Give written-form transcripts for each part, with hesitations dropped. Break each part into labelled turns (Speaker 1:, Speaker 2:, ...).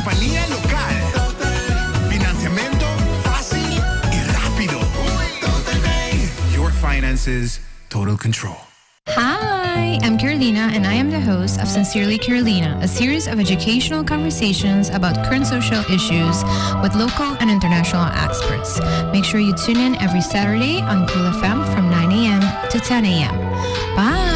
Speaker 1: Compania local. Financiamento facil y rapido. Your finances, total control.
Speaker 2: Hi, I'm Carolina, and I am the host of Sincerely Carolina, a series of educational conversations about current social issues with local and international experts. Make sure you tune in every Saturday on Cool FM from 9 a.m. to 10 a.m. Bye!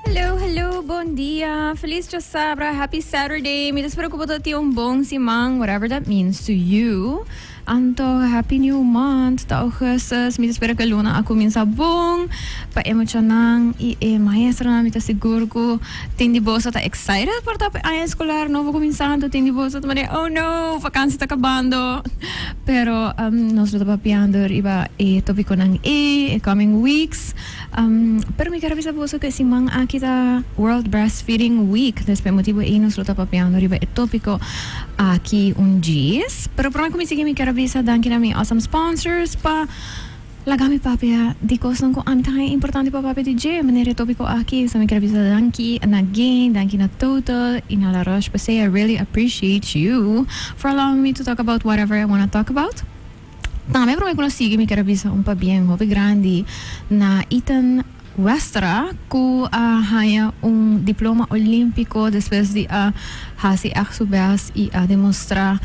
Speaker 2: Hello, hello, bon dia. Feliz djasabra, happy Saturday. Mi ta spera ku bo ta tin un bon siman, whatever that means to you. Anto, happy new month, ta augustus. Mi ta spera ku e luna a kuminsá bon pa e muchanan i e maestronan. Mi ta sigur ku tin di boso ta excited por ta pa e aña eskolar nobo kuminsá. Anto tin di boso ta manera, oh no, vakansi ta kabando. Pero nos lo ta papiando riba e topiconan ei e coming weeks. Pero mi ker a bisa boso cu e siman aki ta World Breastfeeding Week. Dus pa e motibo ei nos lo ta papiando riba e topico aki un djis. Pero prome cu mi sigui mi ker a bisa danki na mi awesome sponsors pa Laga mi papia di kosnan ku ami ta haña importante pa papia di dje, manera e topiko aki. So mi kere bisa danki na Gain, danki na Total i na La Roche-Posay. I really appreciate you for allowing me to talk about whatever I wanna talk about. Tambe prome ku nos sigui mi kere bisa un pabien hopi grandi na Ethan Westra ku a haña un diploma olímpiko despues di a hasi ègt su bèst i a demostrá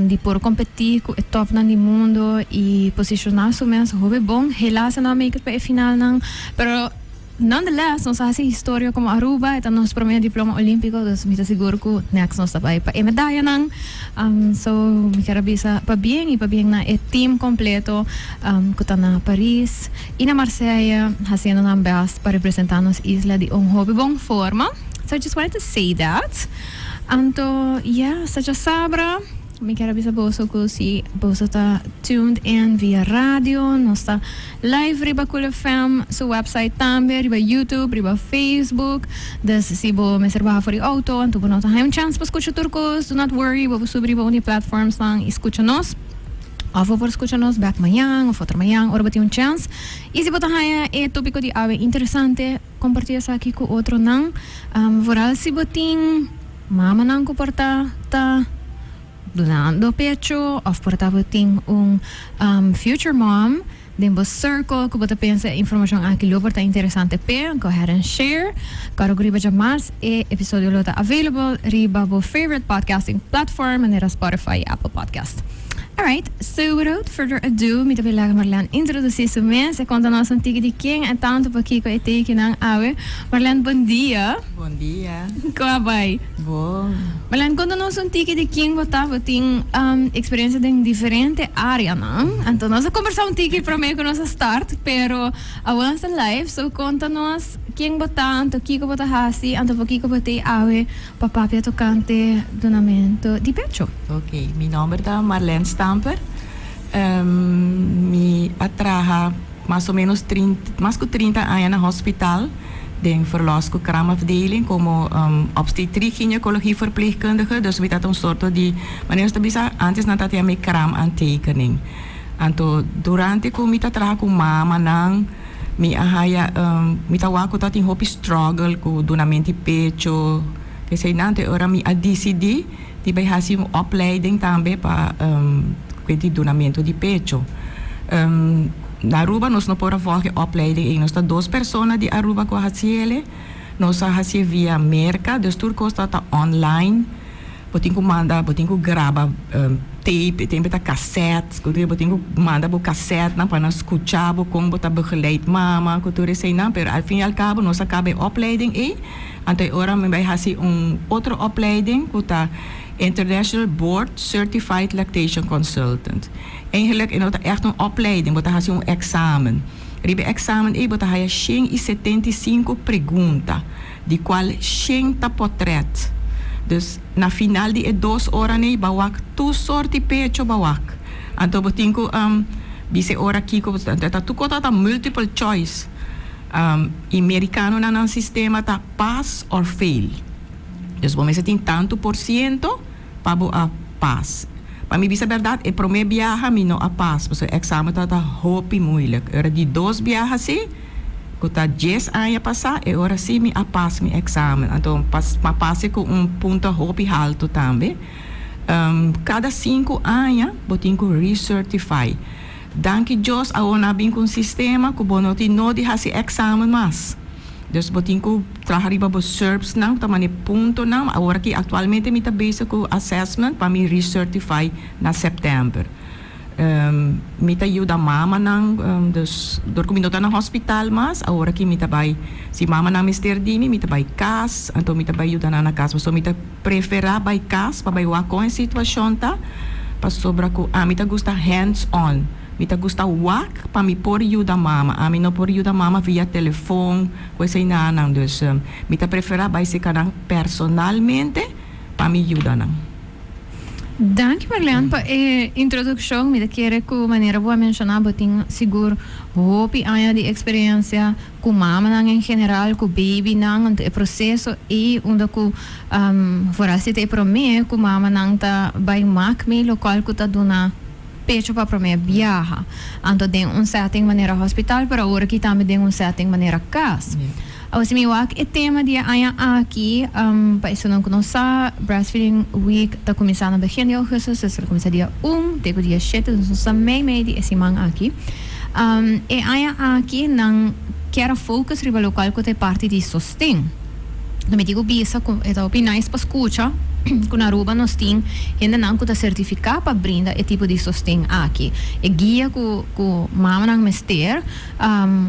Speaker 2: di por kompetí ku e tòpnan di mundu i posishoná su mes hopi bon. Helaas e no a make it pa e finalnan, pero nonetheless nos a hasi historia komo Aruba, e ta nos promé diploma olímpiko, dus mi ta sigur ku next nos ta bai pa e medayanan. So mi kier a bisa pabien i pabien na e team kompleto ku ta na Paris. I na Marsella haciendo nan best pa representa nos isla di un hopi bon forma. So I just wanted to say that. Anto yeah, sa djasabra mi kier a bisa boso cu si boso ta tuned in via radio, nos ta live riba Cool FM su website tambe, riba YouTube, riba Facebook. Dus si bo mester baha for di auto anto bo no ta haña un chance pa scucha tur cos, do not worry, bo por subi riba un di e platforms nan y scucha nos. Of bo por skucha nos bek mañan of otro mañan ora bo tin un chèns. I si bo ta haña e tópiko di awe interesante, kompartí esaki ku otronan. Vooral si bo tin mamanan ku por ta ta dunando pecho of por ta bo tin un future mom den bo circle ku bo ta pensa e informashon aki lo por ta interesante p'e, go ahead and share. Kòrda ku riba djamas e episodio lo ta available riba bo favorite podcasting platform manera Spotify i Apple Podcast. Alright, so without further ado mi ta bay laga Marlene introduci su mes e conta nos un tiki di ken e tanto pakico e tekinan awe. Marlene, bon dia.
Speaker 3: Bon dia.
Speaker 2: Con a bay?
Speaker 3: Bon.
Speaker 2: Marlene, conta nos un tiki di ken bo ta, bo tin experiencia den diferente areanan, anto nos a conversa un tiki prome cu nos a start, pero awor nos ta live, so conta nos ken bo ta, anto kico bo ta haci, anto pakico bo t'ey awe. Pa papia tokante dunamentu di pecho.
Speaker 3: Ok, mi nomber ta Marlene Stamper. Mi a traha mas o menos trinta, mas ku 30 aña na hospital den verlos ku kraamafdeling komo obstetrie gynaecologie verpleegkundige. Dus mi ta ta un sorto di, manera nos ta bisa antes nan ta ta yama e kraamaantekening. Anto durante ku mi ta traha ku mamanan, Mi a haya, mi ta wak ku ta tin hopi struggle ku dunamento di pecho, eseinan. Te ora mi a disidí di bai hasi un opleiding tambe pa kuent di dunamento di pecho. Na Aruba nos no por a volg e opleiding ei. Nos ta dos persona di Aruba ku a hasi ele. Nos a hasié via Merka, dus tur kos tabata online. Bo tin ku manda, bo tin ku graba tape, e tempu ta cassette, ku tur bo tin ku manda bo cassettenan pa nan skucha bo kon bo ta begeleid mama ku tur eseinan, pero al fin y al cabo nos a kaba e opleiding ei, anto e ora mi bai hasi un otro opleiding ku ta International Board Certified Lactation Consultant. Eigenlijk e no ta ègt un opleiding, bo ta hasi un èksamen. Riba e èksamen ei bo ta haya 175 pregunta. Di cual shen ta potret. Dus na final di e dos ora nei ba wak tur soort di pecho ba wak. Anto bo tin cu bisa e ora kico bo ta tur cosa ta multiple choice. Y mericanonan nan sistema ta pass or fail. Dus bo mester tin tanto por ciento. pa bo a pas. Pa mi bisa berdad, e prome biaha mi no a pas, pasobra e examen tabata hopi moeilijk. E ora di dos biaha si, cu ta dies aña pasa, e ora si mi a pas mi examen. Anto pas, m'a pase cu un punto hopi halto tambe. Cada cinco aña bo tin cu recertify. Danki Dios awor nan a bin cu un sistema cu bo no tin nodi haci examen mas. Dus bo tin cu traha riba bo SURPS nan, ta mane puntonan. Awor aki actualmente mi ta bezig cu assessment pa mi recertify na september. Mi ta yuda mamanan, dus dor cu mi no ta na hospital mas, awor aki mi ta bay, si mamanan mester di mi, mi ta bay cas, anto mi ta bay yuda nan na cas. Pasobra mi ta prefera bay cas pa bay wak con e situacion ta, pasobra cu ami ta gusta hands on. Mi ta gusta wak pa mi por yuda mama. Ami no por yuda mama via telefon cu eseynanan. Dus mi ta prefera bay seca nan personalmente pa mi yuda nan.
Speaker 2: Danki Marlene pa e introduccion. Mi ta kere cu manera bo a menciona bo tin sigur hopi aña di experiencia cu mamanan en general, cu babynan, anto e proceso ey unda cu vooral si ta e prome cu mamanan ta bay mak mee locual cu ta duna pecho pa prome biaha. Anto den un setting manera hospital, pero awor aki tambe den un setting manera cas. Awor si mi wak e tema di e aña aki, pa esunnan cu no sa, Breastfeeding Week ta cuminsa na begin di augustus, dus ta cuminsa dia un te cu dia shete, dus nos ta mei mei di e siman aki. E aña aki nan kier a focus riba locual cu ta e parti di sosten. Lo mi dico bisa cu e ta hopi nice pa scucha cu na Aruba nos tin hendenan cu ta certifica pa brinda e tipo di sosten aki. E guia cu cu mamanan mester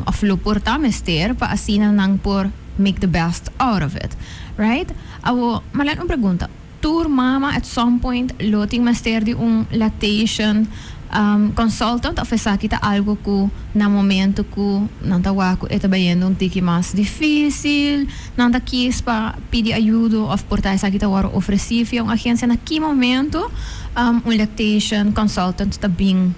Speaker 2: of lo por ta mester pa asina nan por make the best out of it. Right? Awo, Marlene un pregunta. Tur mama at some point lo tin mester di un lactation consultant of esaki ta algo cu na momento cu nan ta wak cu e ta bayendo un tiki mas dificil nan ta kies pa pidi ayudo of por ta esaki ta worde ofreci via un agencia? Na ki momento un lactation consultant ta bin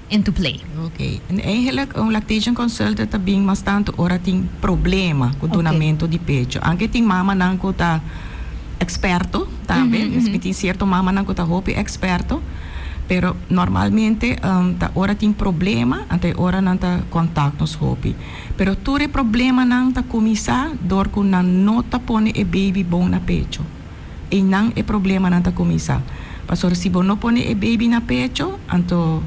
Speaker 2: into play?
Speaker 3: Ok, en eigenlijk un lactation consultant ta bin mas tanto ora tin problema cu dunamento di pecho. Aunke tin mamanan cu ta experto tambe, dus mi tin cierto mamanan cu ta hopi experto, pero normalmente ta ora tin problema, anto e ora nan ta contact nos hopi. Pero tur e problemanan ta cuminsa door cu nan no ta pone e baby bon na pecho. Einan e problemanan ta kuminsá. Pasobra si bo no pone e baby na pecho, anto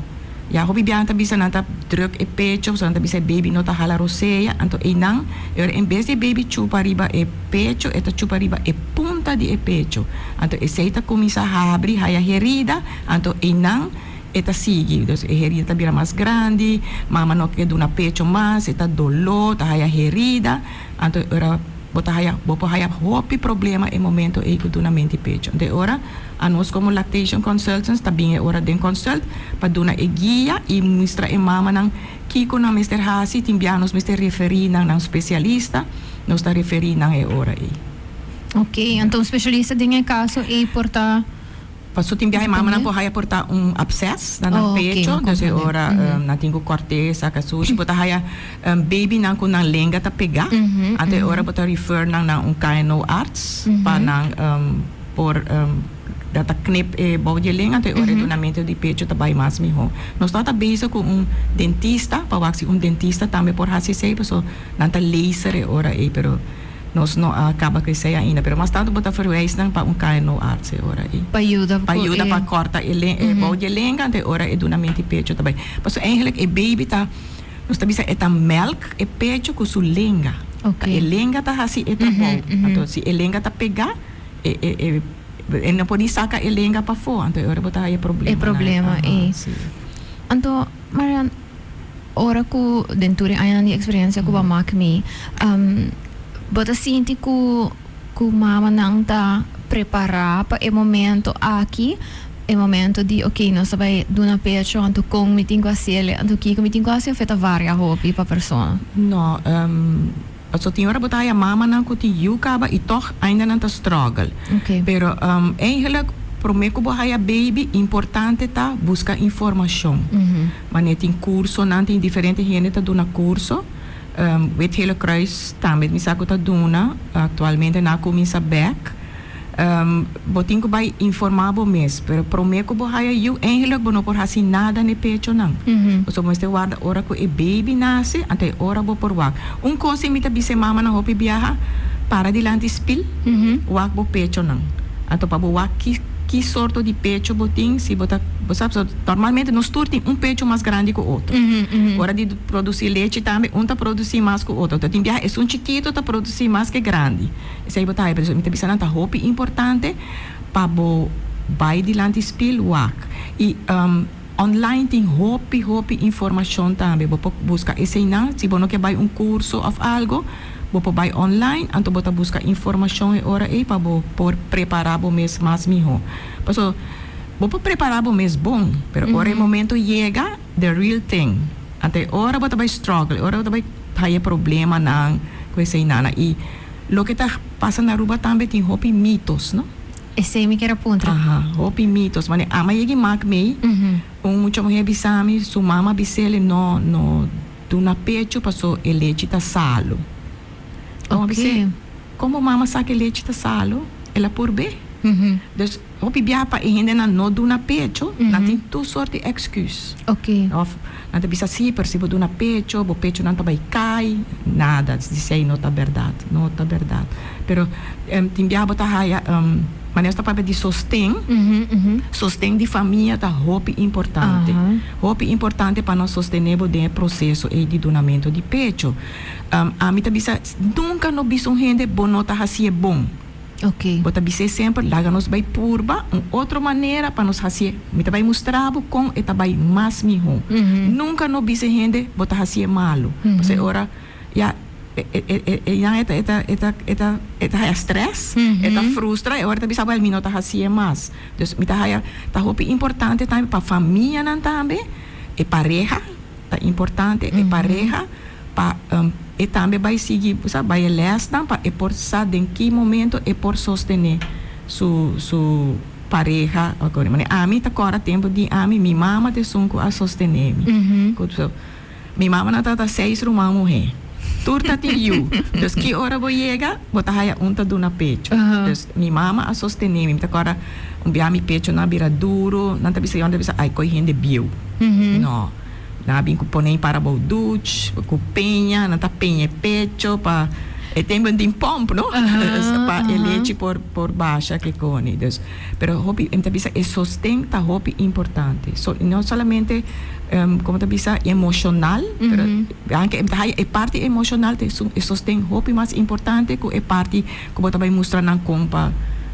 Speaker 3: ya hopi biaha nan ta bisa nan ta druk e pecho, pasobra nan ta bisa e baby no ta hala rosea, anto einan e ora en bes di e baby chupa riba e pecho, e ta chupa riba e punta di e pecho. Anto esei ta kuminsá habri, haya herida, anto einan e ta sigui. Dus e herida ta bira mas grandi, mama no ke duna pecho mas, e ta doló, ta haya herida, anto e ora. Bo ta haya, bo por haya hopi problema e momento ei ku duna menti pecho. Anto e ora anos komo lactation consultants ta bin e ora den consult pa duna e guia i mustra e mamanan kiko nan mester hasi. Tin bia nos mester referí nan na un spesialista, nos ta referí nan e ora ei.
Speaker 2: Ok, anto un spesialista den e kaso ei por ta.
Speaker 3: Paso tin biaha e mamanan por haya por ta un absces na nan pecho, dus e ora nan tin ku kòrt'é, saka sushi. Bo ta haya babynan ku nan lenga ta pegá, anto e ora bo ta refer nan na un KNO arts pa nan por nan ta knip e bou di e lenga, anto e ora e dunamento di pecho ta bai mas mihó. Nos tabata bezig ku un dentista pa wak si un dentista tambe por hasi esei, paso nan ta laser e ora ei, pero. Nos no a caba cu esey ainda, pero mas tanto bo ta verwijs nan pa un KNO arts e ora ey.
Speaker 2: Pa yuda
Speaker 3: Pa yuda pa corta e e bou di e lenga, anto e ora e dunamento di pecho ta bay. Pasobra eigenlijk e baby ta, nos ta bisa e ta melk e pecho cu su lenga. Ta e lenga ta haci e trabou. Anto si e lenga ta pega, e e e e no por ni saca e lenga pafo, anto e ora bo ta haya problema.
Speaker 2: E problema ey. Anto Marian. Ora ku den tur e añanan di eksperensia ku bo a mak mi, bo ta sinti ku ku mamanan ta prepará pa e momento aki, e momento di oke nos ta bai duna pecho anto kon mi tin ku hasiel anto kiko mi tin ku hasi of e ta varia hopi pa persona?
Speaker 3: No, paso tin ora bo ta haya mamanan ku tin yu kaba i tòg ainda nan ta struggle. Pero eigenlijk promé ku bo haya baby importante ta buska informashon. Wanneer tin cursonan, tin diferente hende ta duna curso. Wit Gele Kruis tambe mi sa cu ta duna. Actualmente nan a cuminsa bek. Bo tin ku bai informá bo mes, pero promé ku bo haya yu eigenlijk bo no por hasi nada n'e pechonan. Pasobra bo mester warda ora ku e baby nase, anto e ora bo por wak. Un kos si mi ta bisa e mamanan hopi biaha, para dilanti spil, wak bo pechonan. Anto pa bo wak ki ki sorto di pecho bo tin, si bo ta, bo sa, pasobra normalmente nos tur tin un pecho mas grandi ku otro. Ora di produsí lechi tambe un ta produsí mas ku otro. Anto tin biaha esun chikito ta produsí mas ku e grandi. Esei bo ta haya, pero mi ta bisa nan ta hopi importante pa bo bai dilanti spil wak. I online tin hopi hopi informashon tambe. Bo por buska eseinan si bo no ke bai un kurso òf algo, bo por bai online anto bo ta buska informashon e ora ei pa bo por prepará bo mes mas mihó. Paso bo por prepará bo mes bon, pero ora e momento yega, the real thing, anto e ora bo ta bai struggle, e ora bo ta bai haya problemanan ku eseinan. I Loke ta pasa na Aruba tambe tin hopi mitos, no?
Speaker 2: Esey mi kier a puntra.
Speaker 3: Aha, hopi mitos. Mane ama yegi mak mey, un mucha muher bisa mi, su mama bisele no, no duna pecho paso e lechi ta salo. Mama bis'e, como mama sa ke lechi ta salo? El a purbe. Dus hopi bia pa e hendenan no duna pecho, nan tin tur sort di excuse. Of nan ta bisa si, pero si bo duna pecho, bo pechonan ta bai kai. Nada di esei no ta berdad, no ta berdad. Pero tin bia bo ta haya, manera nos ta papia di sosten, sosten di famia ta hopi importante. Hopi importante pa nos sostene bo den e proceso ei di dunamento di pecho. Ami ta bisa, nunca no bisa un hende bo no ta haci'e bon.
Speaker 2: Ok.
Speaker 3: Bo ta bis'é semper, Laga nos bai purba un otro manera pa nos hasié. Mi ta bai mustra bo kon e ta bai mas mihó. Nunka no bisa e hende bo ta hasié malu. Pasobra e ora ya e nan e ta e ta e ta e ta e ta haya strès, e ta frustra, e ora e ta bisa, wèl mi no ta hasié mas. Dus mi ta haya ta hopi importante tambe pa famianan tambe, e pareha ta importante, e pareha. Pa e tambe bai sigui sa bai e lèsnan pa e por sa den ki momento e por sostené su su pareha o kos. Manera ami ta kòrda tempu di ami mi mama ta esun ku a sostené mi. Ku mi mama nan tabata seis ruman muhé tur ta tin yu dus ki ora bo yega bo ta haya un ta duna pecho dus mi mama a sostené mi. Mi ta kòrda un bia mi pechonan a bira duru nan ta bisa yon ta bisa ai koi hende bieu no. Nan a bin ku ponei para bou duch, ku peña, nan ta peña e pecho pa e tempo no tin pomp no, pa e lechi por por basha ke koni. Dus, pero hopi, mi ta bisa e sosten ta hopi importante. So, no solamente como ta bisa emocional, pero anke mi ta haya e parti emocional ta e sosten hopi mas importante ku e parti ku bo ta bai mustra nan kon pa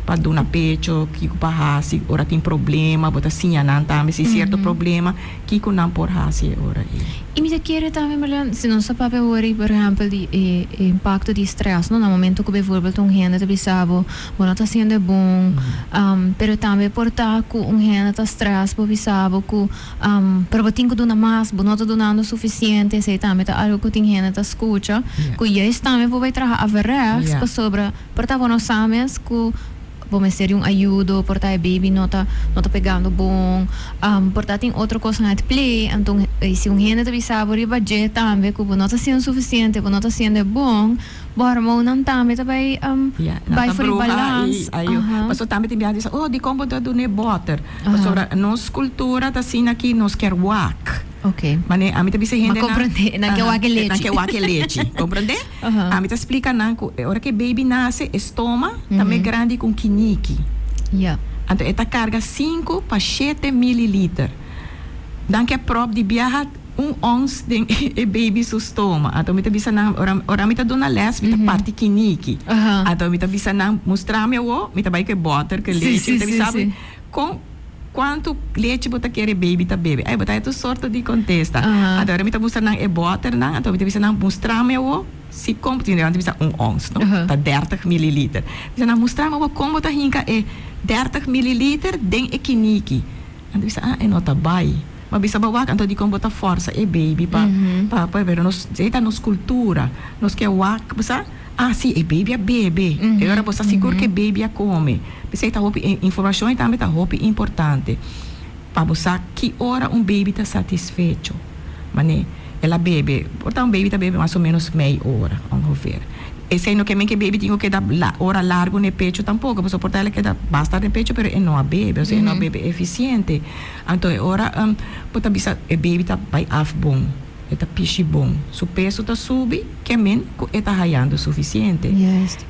Speaker 3: pa duna pecho, kiko pa hasi ora tin problema, bo ta siña nan tambe si cierto problema. Kiko nan por hasi e ora ei?
Speaker 2: I mi ta kere tambe, Marlene, si nos ta papia awor ei, por ehempel, di e impakto di strès, no? Na momento ku bijvoorbeeld un hende ta bisa bo, bo no ta hasiendo e bon, pero tambe por ta ku un hende ta strès bo bisa bo ku, pero bo tin ku duna mas, bo no ta dunando sufisiente, esei tambe ta algu ku tin hende ta skucha, ku juist tambe por bai traha averechts, pasobra por ta bo no sa mes ku. Bo mester di un ayudo, por ta e baby no ta no ta pegando bon, por ta tin otro cosnan at play, anto si un hende ta bisa bo riba dje tambe cu bo no ta haciendo suficiente, bo no ta haciendo e bon, bo hormoonnan tambe ta bay
Speaker 3: Ya, nan
Speaker 2: bay
Speaker 3: ta
Speaker 2: for di
Speaker 3: bruha
Speaker 2: balans.
Speaker 3: y ayo. Pasobra tambe tin biaha di bisa, oh dicon bo ta duna e boter? Pasobra nos cultura ta asina aki nos kier wak. Mane ami ta bisa e
Speaker 2: Ma
Speaker 3: hendenan,
Speaker 2: comprende, nan ke wak e lechi.
Speaker 3: Nan ke wak e lechi, comprende? Ami ta splika nan ku e ora ku e baby nase e stoma ta mes grandi ku un kiniki. Anto e ta karga sinku pa shete mililiter. Nan ke pròp di biaha un ons den e baby su stoma. Anto mi ta bisa nan ora ora mi ta duna lès mi ta parti kiniki. Anto mi ta bisa nan mustra mi awo mi ta bai ku e bòter ku e lechi mi ta bisa kon Cuanto lechi bo ta kere baby ta bebe? Ay, bo ta haya tur sorto di contesta. Anto ora mi ta mustra nan e boternan, anto mi ta bisa nan, Mustrami awo si con, tin nan ta bisa un ons, no? Ta dertig mililiter. Mi bisa nan, Mustrami awo con bo ta hinca e dertig mililiter den e kiniki. Nan ta bisa, ah, e no ta bay. Ma bisa bo wak, anto dicon bo ta forsa e baby pa, pa, pa, pero nos, esey ta nos cultura. Nos ke wak, bo sa. Ah si, e baby a bebe. E ora bo sa sigur ku e baby a kome. P'esei ta hopi, e informashon ei tambe ta hopi importante pa bo sa ki ora un baby ta satisfecho. Manera el a bebe, por ta un baby ta bebe mas o menos mei ora ongeveer. Esey no ke men ku baby tin ku keda ora largo na pecho tampoko, pasobra por ta el a keda basta na pecho, pero e no a bebe, osea e no a bebe eficiente. Anto e ora bo ta bisa e baby ta bai af bon, e ta pishi bon, su peso ta subi, ke men ku e ta hayando suficiente.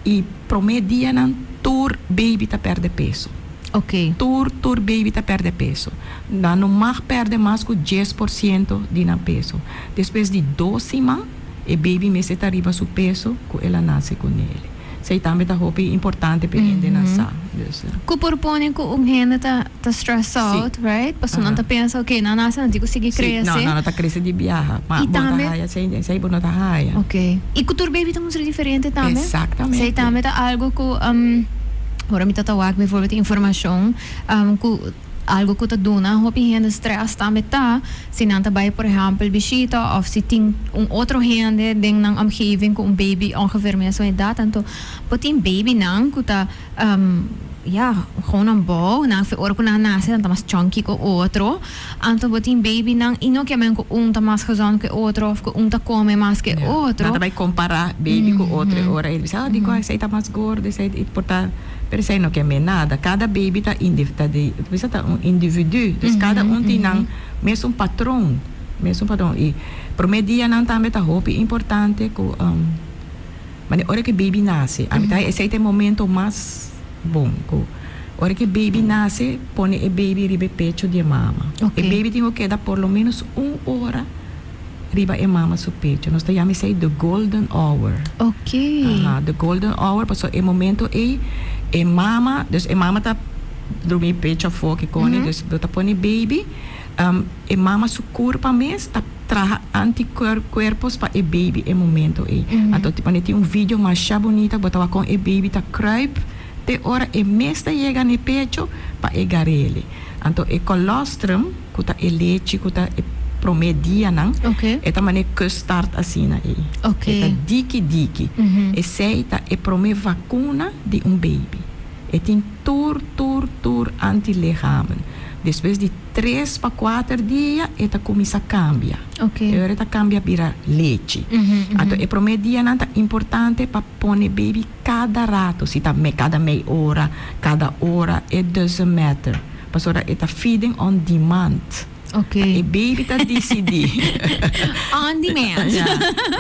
Speaker 3: I prome dianan tur baby ta perde peso. Tur tur baby ta perde peso. Nan no mag perde mas ku 10% di nan peso. Despues di 2 siman e baby mester ta riba su peso ku el a nase kuné. Esey tambe ta hopi importante pa hendenan sa. Dus,
Speaker 2: Ku por pone ku un hende ta stress out, right? Pasobra nan ta pensa, ok, nan nase, nan tin ku sigui krese.
Speaker 3: No, no, no ta krese di biaha. Ma
Speaker 2: I
Speaker 3: bo ta
Speaker 2: tambe
Speaker 3: haya, esey bo no ta haya.
Speaker 2: Ok. I ku tur baby ta mustra diferente tambe?
Speaker 3: Exactamente.
Speaker 2: Esey tambe ta algo ku ora mi ta wak bijvoorbeeld informashon ku algo ku ta duna hopi hende stress tambe ta si nan ta bai, por ehèmpel, bishita òf si tin un otro hende den nan omgeving ku un baby ongeveer mesun edat, anto bo tin babynan ku ta ja, gewoon een bouw, nan fe ora ku nan nase nan ta mas chunky ku otro, anto bo tin babynan i no ke men ku un ta mas gezond ku e otro òf ku un ta kome mas ku e otro.
Speaker 3: Nan ta bai kompará baby ku otro e ora e bisa, ah, dikon esei ta mas gordo, esei por ta. Pero esei no ke men nada. Kada baby ta ta di, bisa ta un individu. Dus kada un tin nan mesun patron, mesun patron. I prome dianan tambe ta hopi importante ku mane ora ku e baby nase, ami ta esei ta e momento mas bon ku ora ku e baby nase pone e baby riba e pecho di e mama. E baby tin ku keda por lo menos un ora riba e mama su pecho. Nos ta yama esei the golden hour. Aha, the golden hour pasobra e momento ei e mama, dus e mama ta drumi pecho afó kikoni, dus bo ta pone baby, e mama su kurpa mes ta traha anticuerpos pa e baby e momento ei. Anto wanneer tin un video masha bunita bo ta wak kon e baby ta kruip te ora e mes ta yega na e pecho pa e gar'ele. Anto e colostrum ku ta e lechi ku ta e prome dianan, e ta manera custard asina ei. E ta diki diki. Esei ta e prome vakuna di un baby. E tin tur tur tur antilichamen. Despues di 3 pa 4 dia e ta kuminsá kambia. E ora e ta kambia bira lechi. Anto e prome dianan ta importante pa pone baby kada rato, si ta kada mei ora, kada ora, it doesn't matter. Pasobra e ta feeding on demand. E baby ta disidí.
Speaker 2: On demand.
Speaker 3: Ja,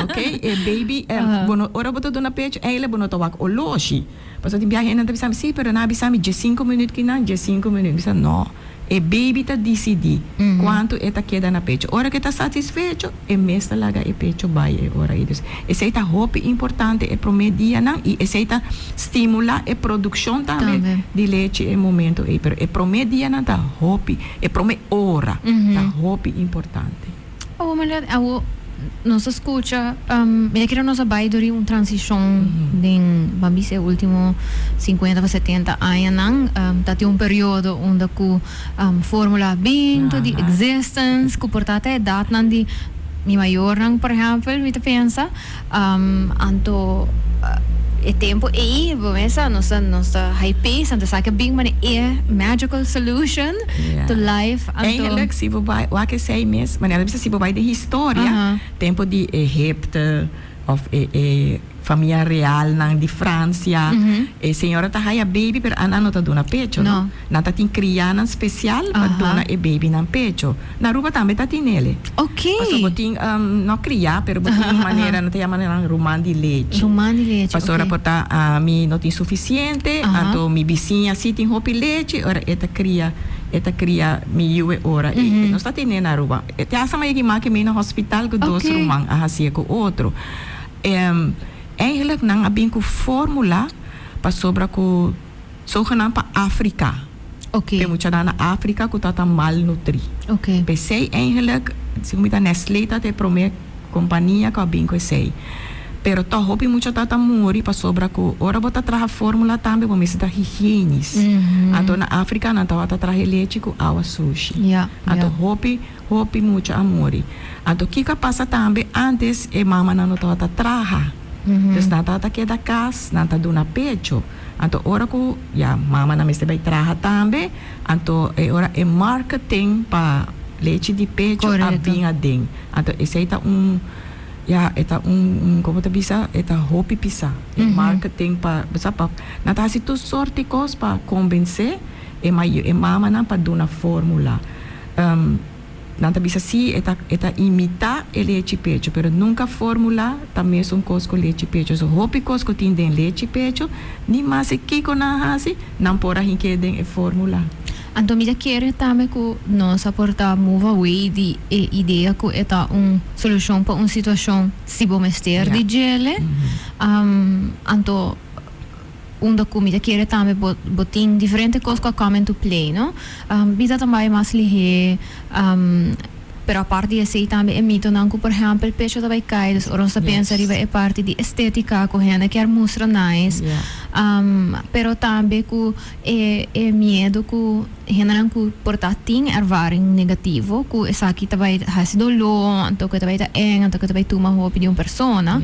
Speaker 3: ok. E baby, bo no, ora bo ta duna pecho, eigenlijk bo no ta wak oloshi. Pasobra tin biaha nan ta bisa mi, sí, pero nan a bisa mi 15 minuut kinan, 15 minuut. Mi bisa, no. E baby ta disidí kuantu e ta keda na pecho. Ora ku e ta satisfecho, e mes ta laga e pecho bai e ora ei. Dus esei ta hopi importante e prome dianan i esei ta stimulá e produkshon tambe di lechi e momento ei. Pero e prome dianan ta hopi, e prome ora ta hopi importante.
Speaker 2: Awo Marlene, awo nos a skucha, mi ta kere nos a bai dor di un transishon den, ban bisa e ultimo 50 pa 70 añanan. Ta tin un periodo unda ku formula a bin to di existence, ku por ta ta edatnan di mi mayornan, por ehèmpel, mi ta pensa. Anto e tempu ei bo mesa nos ta hype, anto esaki a bin manera e magical solution to life. Anto
Speaker 3: Eigenlijk si bo bai wak esei mes, manera ta bisa si bo bai den historia, tempu di Egipto of e famia realnan di Francia, e señora ta haya baby pero nan no ta duna pecho, no. Nan ta tin krianan spesial pa duna e babynan pecho. Na Aruba tambe ta tin ele. Pasobra bo tin, no kriá, pero bo tin manera, nan ta yama nan ruman di lechi.
Speaker 2: Ruman di lechi, ok.
Speaker 3: Pasobra por ta ami no tin sufisiente, anto mi bisiña si tin hopi lechi, ora e ta kria, e ta kria mi yu e ora ei. Nos ta tene na Aruba. Te hasta mi a yega make mi na hospital ku dos ruman a hasié ku otro. Eigenlijk nan a bin ku formula pasobra ku zogenaamd pa Afrika. Pe muchanan na Afrika ku ta malnutrí. P'esei eigenlijk, segun mi ta, Nestlé ta e promé kompania ku a bin ku esei. Pero tòg hopi mucha ta muri pasobra ku ora bo ta traha formula tambe bo mester ta higienisch. Anto na Afrika nan tabata traha e lechi ku awa sushi. Anto hopi hopi mucha a muri. Anto kiko a pasa tambe, antes e mamanan no tabata traha. Dus nan tabata keda kas, nan ta duna pecho. Anto ora ku ya mamanan mester bai traha tambe, anto e ora e marketing pa lechi di pecho a bin aden. Anto esei ta un. Ja, e ta un, con ta bisa, e ta hopi pisa. Marketing pa, sa pa, nan ta hasi tur sorto cos pa convence e e mamanan pa duna formula. Nan ta bisa si e ta imita e lechi pecho, pero nunca formula ta mesun cos cu lechi pecho. So hopi cos cu tin den lechi pecho, ni mas kiko nan hasi, nan por a hinke den e formula.
Speaker 2: Anto mi kier tambe cu nos a por ta move away di e idea cu e ta un solucion pa un situacion si bo mester di dje. Anto unda cu mi kier tambe bo tin diferente cos cu come into play, no? Bida tambe mas lihe, pero aparte di esey tambe e mitonan cu, por ehempel, pecho ta bay cay, dus ora nos ta pensa riba e parti di estetica cu hende kier mustra nice. Pero tambe cu e miedo cu hendenan cu por ta tin ervaring negativo cu esaki ta bay hasi dolor, anto cu ta bay ta eng, anto cu ta bay tuma hopi di un persona.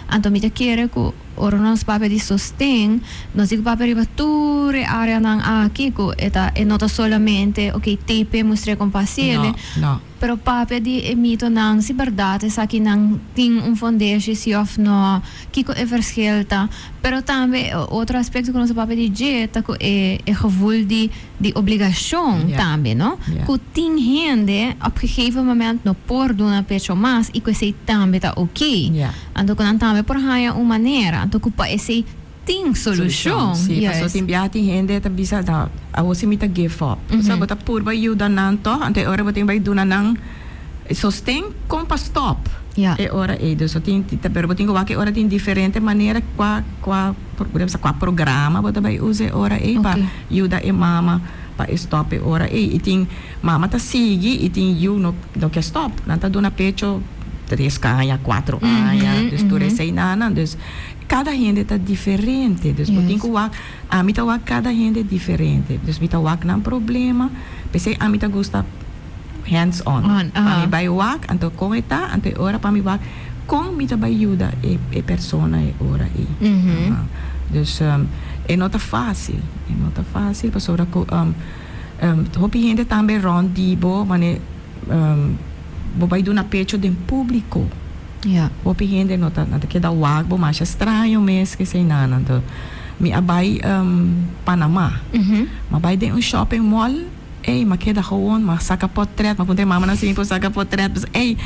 Speaker 2: Anto mi ta kere cu ora nos papia di sosten, nos di papia riba tur e areanan aki cu e ta e no ta solamente, ok, tape mustra con pasiele.
Speaker 3: No, no.
Speaker 2: Pero papia di e mitonan, si berdad esaki nan tin un fundeshi si of no, kiko e verschil ta. Pero tambe otro aspecto cu nos papia di dje ta cu e gevoel di obligacion tambe, no?
Speaker 3: Yeah.
Speaker 2: Cu tin hende op gegeven moment no por duna pecho mas y cu esey tambe ta ok. Anto cu nan tambe por haya un manera, anto cu pa esey tin solucion.
Speaker 3: Si, paso tin bia tin hende ta bisa da awo si mi ta give up. So bo ta purba yuda nan toch, anto e ora bo tin bay duna nan sosten con pa stop. E ora ei, dus tin, pero bo tin cu wak e ora tin diferente manera cua programa bo ta bay usa e ora ei pa yuda e mama pa e stop e ora ei. Y tin mama ta sigui y tin yu no ke stop. Nan ta duna pecho 3 aña, 4 aña, dus tur esey nan. Dus cada hende ta diferente. Dus bo tin cu wak, ami ta wak cada hende diferente. Dus mi ta wak nan problema, p'esey ami ta gusta hands on.
Speaker 2: On,
Speaker 3: Pa mi bay wak, anto con e ta, anto e ora pa mi wak con mi ta bay yuda e persona e ora ei. Dus e no ta facil, e no ta facil pasobra cu hopi hende tambe rond di bo, mane bo bay duna pecho den publico. Hopi hende no ta keda wak bo masha straño mes cu esey nan. Anto mi a bay Panama. M'a bay den un shopping mall, ey, m'a keda gewoon, m'a saca portret, m'a puntra e mamanan si mi por saca portret. Pues, ey,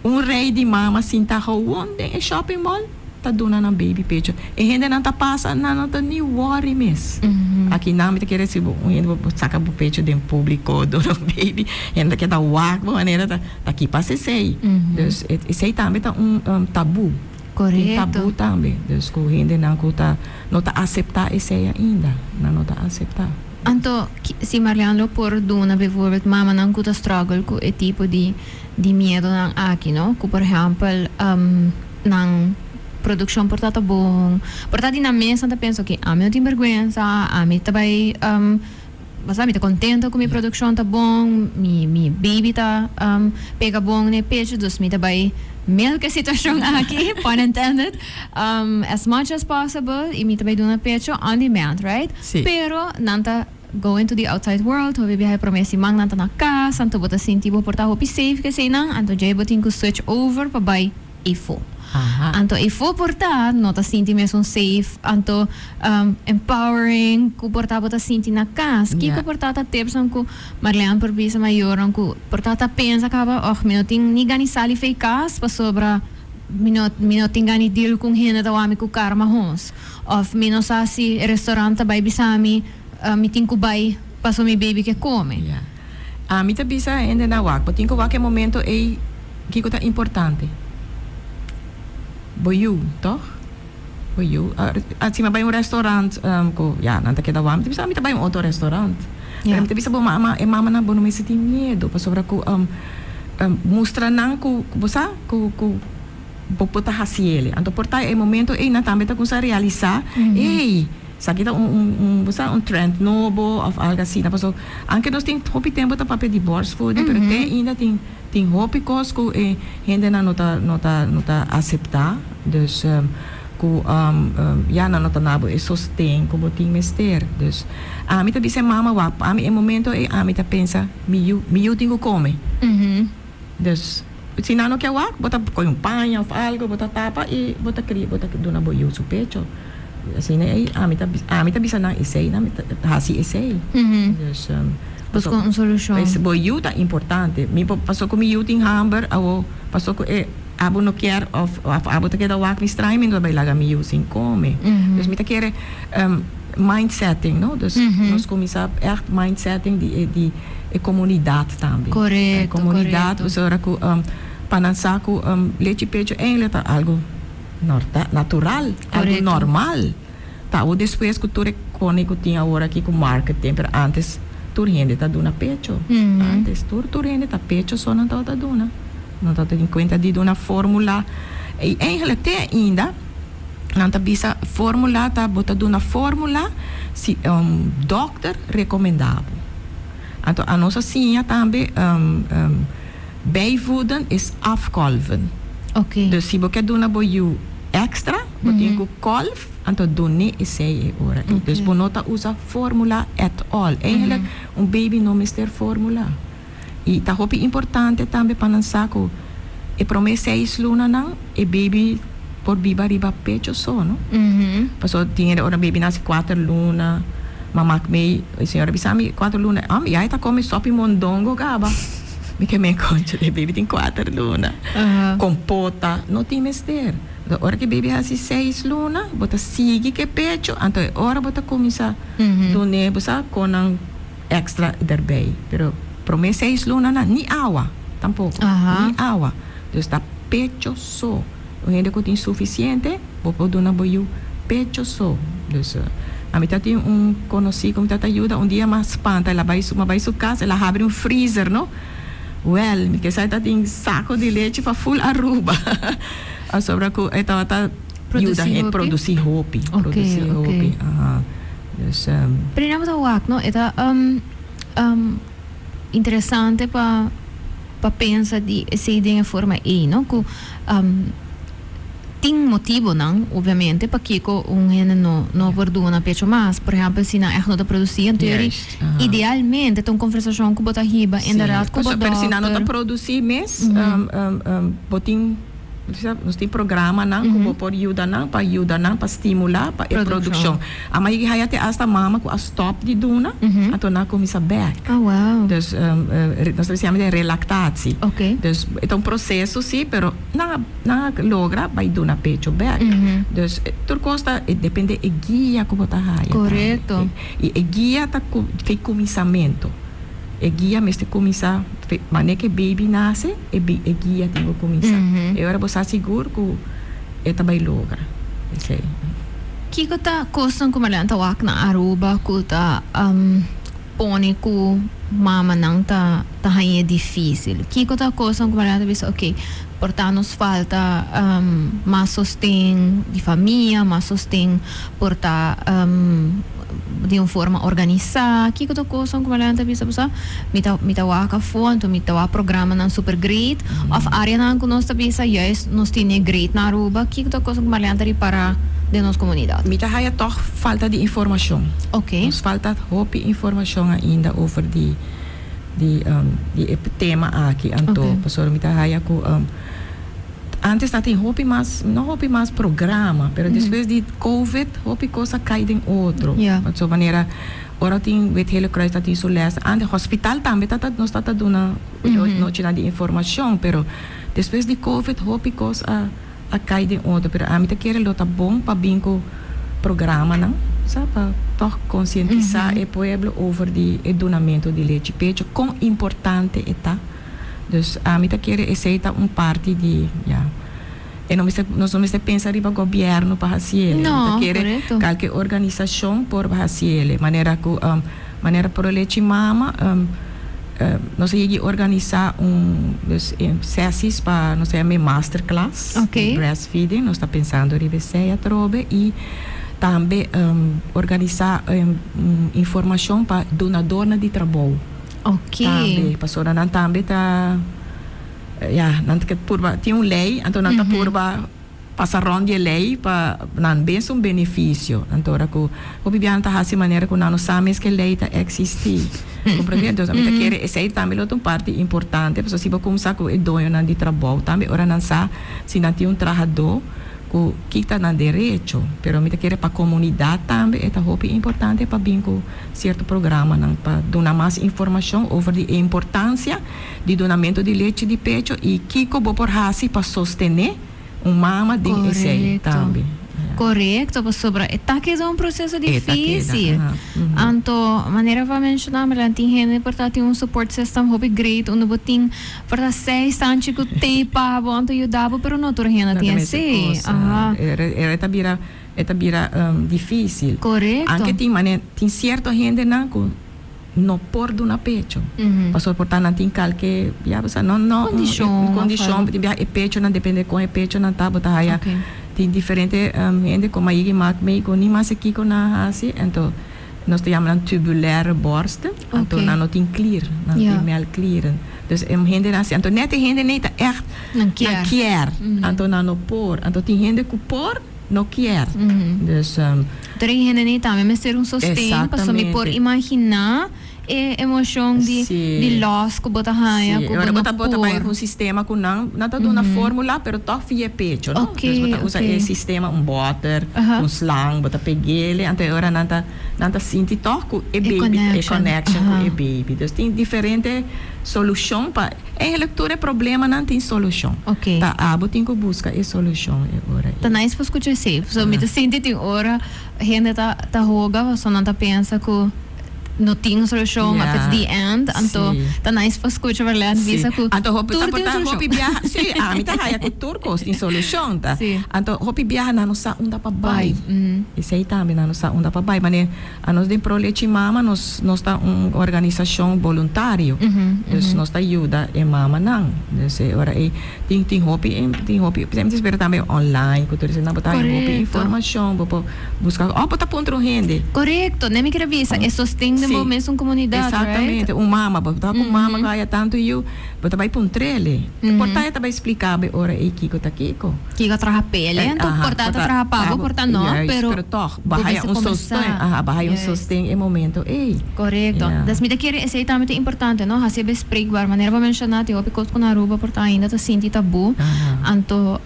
Speaker 3: un rij di mama sinta gewoon den e shopping mall, ta duna nan baby pecho. E hendenan ta pasa, nan no ta ni worry mes. Aki nan mi ta kere si bo un hende bo saca bo pecho den publico duna un baby, hende ta keda wak bo manera ta ki pasa esey. Dus esey tambe ta un tabu. Tin tabu tambe. Dus cu hendenan cu ta no ta acepta esey ainda, nan no ta acepta.
Speaker 2: Anto, si Marlian lo por duna bijvoorbeeld mamanan cu ta struggle cu e tipo di miedonan aki, no? Cu, por ehempel, nan produccion por ta bon, por ta di nan mes nan ta pensa, ok, ami no tin berguensa, ami ta bay, basta mi ta contento cu mi produccion ta bon, mi baby ta pega bon na e pecho, dus mi ta bay milk e situacion aki, pun intended, as much as possible y mi ta bay duna pecho on demand, right?
Speaker 3: Si.
Speaker 2: Pero nan ta go into the outside world, hopi biaha prome siman nan ta na cas, anto bo ta sinti bo por ta hopi safe cu eseynan, anto djey bo tin cu switch over pa bay efo. Anto efo por ta, no ta sinti mes un safe, anto empowering, cu por ta bo ta sinti na cas. Kiko por ta ta tips nan cu Marlene por bisa mayornan cu por ta ta pensa caba, oh, mi no tin ni gani sali fei cas pasobra mi no tin gani deal cu hende ta wak mi cu cara mahos. Of mi no sa si restaurant ta bay bisa mi, mi tin cu bay paso mi baby ke come.
Speaker 3: Ja. Ami ta bisa hende na wak, bo tin cu wak e momento ei kiko ta importante. Bo yu, toch? Bo yu. Si mi bay un restaurant cu ja, nan ta keda wak, mi ta bisa mi ta bay un otro restaurant. Pero mi ta bisa bo mama, e mamanan bo no mester tin miedo pasobra cu mustra nan cu bo sa cu bo por ta haci ele. Anto por ta e momento ei nan tambe ta cuminsa realisa, ey, esaki ta un bo sa un trend nobo of algo asina. Pasobra aunke nos tin hopi tempo ta papia di borstvoeding, pero te ainda tin hopi cos cu e hendenan no ta acepta. Dus cu ja, nan no ta duna bo e sosten cu bo tin mester. Dus ami ta bisa e mama wak, ami e momento ei ami ta pensa mi yu tin cu come. Dus. Si nan no ke wak, bo ta kohe un paña of algo, bo ta tapa i bo ta kria, bo ta duna bo yu su pecho. Asina ei ami ta ami ta bisa nan esei, nan mi ta hasi esei. Dus
Speaker 2: Buska un solushon.
Speaker 3: Pues bo yu ta importante. Mi por paso ku mi yu tin hamber awo paso ku e abo no kier of of abo ta keda wak mi straño mi no ta bai laga mi yu sin kome. Dus mi ta kere mindsetting no, dus nos kuminsá ègt mindsetting di e di e komunidat tambe.
Speaker 2: Korekto,
Speaker 3: E komunidat pasobra ku pa nan sa ku lechi pecho eindelijk ta algu natural, algu normal. Ta awo despues ku tur e kone ku tin awor aki ku marketing, pero antes tur hende ta duna pecho. Antes tur tur hende ta pecho so nan tabata duna. No tabata tin kuenta di duna formula. I eigenlijk te ainda nan ta bisa formula ta bo ta duna formula si un dokter rekomendá bo. Anto anos a siña tambe bijvoeden is afkolven. Dus si bo ke duna bo yu extra, bo tin ku kolf, anto dun'é esei e ora ei. Dus bo no ta usa formula at all. Eigenlijk un baby no mester formula. I ta hopi importante tambe pa nan sa ku e promé seis lunanan e baby por biba riba pecho so, no? Pasobra tin hende ora baby nase kuater luna, mama mei, e señora bisa mi kuater luna, ah ya e ta kome sopi mondongo kaba. Mi ke men koncha e baby tin kuater luna. Kompota no tin mester. Ora ku e baby hasi seis luna bo ta sigui ku e pecho, anto e ora bo ta kuminsá dun'é bo sa kon nan. Extra derbij pero prome seis lunanan ni awa tampoco ni awa dus ta pecho so un hende cu tin suficiente bo por duna bo yu pecho so dus ami ta tin un conoci cu mi ta ta yuda un dia mas spanta el a bay su bay su cas el a habri un freezer no wel mi ke sa e ta tin saco di lechi pa full Aruba pasobra cu e tabata yuda hende produci hopi produci hopi. Dus.
Speaker 2: Pero nan bo ta wak no, e ta interesante pa pa pensa di esei den e forma ei no, ku tin motibonan obviamente pakiko un hende no no por duna pecho mas. Por ehempel si nan ègt no ta produsí anto yori idealmente ta un konversashon ku bo ta hiba inderdat ku bo dòkter.
Speaker 3: Pero si nan no ta produsí mes bo tin. Nos tin programanan ku bo por yuda nan pa yuda nan pa stimulá pa e produkshon. A mayoria haya te asta mama ku a stòp di duna, anto nan a kuminsá bèk. Dus nos ta bisa yama relaktatie. Dus e ta un proseso si, pero nan a nan a logra bai duna pecho bèk. Dus tur kos ta depende e guia ku bo ta haya tambe. I e guia ta fe kuminsamentu. E guia mester kuminsá manera ku e baby nase, e e guia tin ku kuminsá. E ora bo sa sigur ku e ta bai logra esei.
Speaker 2: Kiko ta kosnan ku Marlene ta wak na Aruba ku ta pone ku mamanan ta ta hañ'é difísil? Kiko ta kosnan ku Marlene ta bisa oke por ta nos falta mas sosten di famia, mas sosten por ta di un forma organisá. Kiko ta kosnan ku Marlene ta bisa bo? Mi ta mi ta wak afó anto mi ta wak programanan super great òf áreanan ku nos ta bisa juist nos tene great na Aruba. Kiko ta kosnan ku Marlene ta ripará den nos komunidat?
Speaker 3: Mi ta haya tòg falta di informashon. Nos falta hopi informashon ainda over di di di e tema aki anto pasobra mi ta haya ku Antes ta tin hopi mas, no hopi mas programa, pero despues di covid hopi cos a cay den otro. Pasobra manera ora tin Wit Gele Kruis ta tin su les, antes hospital tambe ta ta nos ta ta duna nochinan di informacion, pero despues di covid hopi cos a a cay den otro, pero ami ta kere lo ta bon pa bin cu programanan sa pa toch concientisa e pueblo over di e dunamento di lechi pecho, con importante e ta. Dus ami ta kere esey ta un parti di, ya. E no mester, nos no mester pensa riba gobierno pa haciele. Mi ta kere kalke organisacion por haciele. Manera ku, manera Pro Lechi Mama, nos a yegi organisa un, dus sesies pa, nos ta yama e masterclass di breastfeeding. Nos ta pensando riba esey atrobe i tambe organisa informacion pa dunadornan di trabou. Tambe, pasobra nan tambe ta, ya, nan ta purba, tin un ley, anto nan ta purba Pasa rond di e ley pa nan bes un beneficio. Anto ora cu hopi biaha nan ta haci manera cu nan no sa mes cu e ley ta existi. Comprende? Entonces ami ta kere esey tambe lo ta un parti importante pasobra si bo cuminsa cu e doñonan di trabou tambe ora nan sa si nan tin un trahador cu kita nan derecho. Pero mi ta kere pa comunidad tambe e ta hopi importante pa bin cu cierto programanan pa duna mas informacion over di e importancia di dunamento di lechi di pecho y kico bo por haci pa sostene un mama den esei tambe.
Speaker 2: Korekto, pasobra e ta keda un proseso difísil. Anto, manera bo a menshoná, Marlene, tin hende por ta tin un support system hopi great unda bo tin por ta seis tanchi ku tei pa bo anto yuda bo, pero no tur hende tin esei.
Speaker 3: E ta bira, e ta bira difísil.
Speaker 2: Korekto.
Speaker 3: Anke tin manera, tin sierto hendenan ku no por duna pecho. Pasobra por ta nan tin kalke, ya bo sa, no, no,
Speaker 2: Kondishon,
Speaker 3: kondishon, tin biaha e pechonan, depende kon e pechonan ta, bo ta haya tin diferente hende ku a yega mak mei ku ni mas e kiko nan a hasi, anto nos ta yama nan tubulaire borsten, anto nan no tin klier, nan no tin melkklieren. Dus e hendenan asi, anto net e hende nei ta ègt,
Speaker 2: Nan kier.
Speaker 3: nan kier, anto nan no por, anto tin hende ku por, no kier. Dus.
Speaker 2: Pero e hende nei tambe mester un sosten pasobra mi por imaginá e emocion di di lòs ku bo ta haña ku bo no por.
Speaker 3: Bo ta bai un sistema ku nan nan ta duna formula pero tòg via e pecho no. Dus bo ta usa e sistema un bòter, un slang bo ta peg'ele anto e ora nan ta nan ta sinti tòg ku e baby e connection ku e baby. Dus tin diferente solushon pa Eigenlijk tur e problemanan tin solushon. Ta abo tin ku buska e solushon e ora ei.
Speaker 2: Ta nice pa skucha esei. Pasobra mi ta sinti tin ora hende ta ta hoga pasobra nan ta pensa ku no tin solushon of it's the end. Anto ta nice pa skucha Marlene bisa ku tur tin solushon.
Speaker 3: Hopi biaha, si, ami ta haya ku tur kos tin solushon ta. Anto hopi biaha nan no sa unda pa bai. Esei tambe nan no sa unda pa bai. Manera Anos den Pro Lechi Mama nos nos ta un organisashon boluntario, dus nos ta yuda e mamanan. Dus e ora ei tin tin hopi tin hopi mi ta spera tambe online ku tur esei bo ta haña hopi informashon, bo por buska òf bo ta puntra un hende.
Speaker 2: Korekto, ne mi kere bisa e sosten den bo mesun komunidat, right?
Speaker 3: Eksaktamente, un mama, bo ta ku un mama ku haya tantu yu, bo ta bai puntr'el. Por ta e ta bai splika bo e ora ei kiko ta kiko.
Speaker 2: Kiko a traha p'el, anto por ta ta traha pa bo, por ta no,
Speaker 3: pero. Pero tòg, bo haya un sosten, aha, bo haya un sosten e momento ei.
Speaker 2: Korekto. Des mi ta kere esei tambe ta importante, no? Hasi e bespreekbaar. Manera bo menshoná tin hopi kos ku na Aruba por ta ainda ta sinti tabú. Anto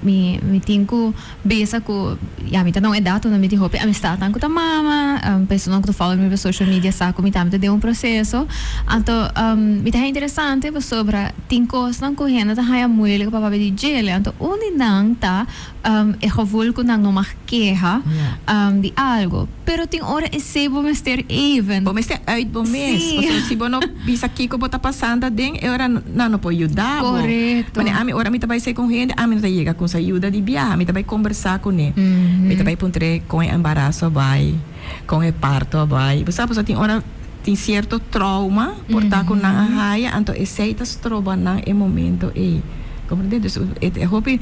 Speaker 2: mi mi tin ku bisa ku ya mi ta na un edat unda mi tin hopi amistatnan ku ta mama, personanan ku ta follow mi riba social media sa ku mi tambe ta den un proseso. Anto mi ta haña interesante pasobra tin kosnan ku hende ta haña moeilijk pa papia di djele. Anto un di nan ta e gevoel ku nan no mag keha di algo. Pero tin ora esei bo mester even.
Speaker 3: Bo mester uit bo mes. Pasobra si bo no bisa kiko bo ta pasando aden, e ora nan no por yuda bo. Manera ami ora mi ta bai sei ku un hende, ami no ta yega ku sa yuda di biaha. Mi ta bai kombersá kuné. Mi ta bai puntr'é kon e embaraso a bai, kon e parto a bai. Bo sa pasobra tin ora tin sierto trauma por ta ku nan a haya, anto esei ta stroba nan e momento ei. Komprendé? Dus e hopi.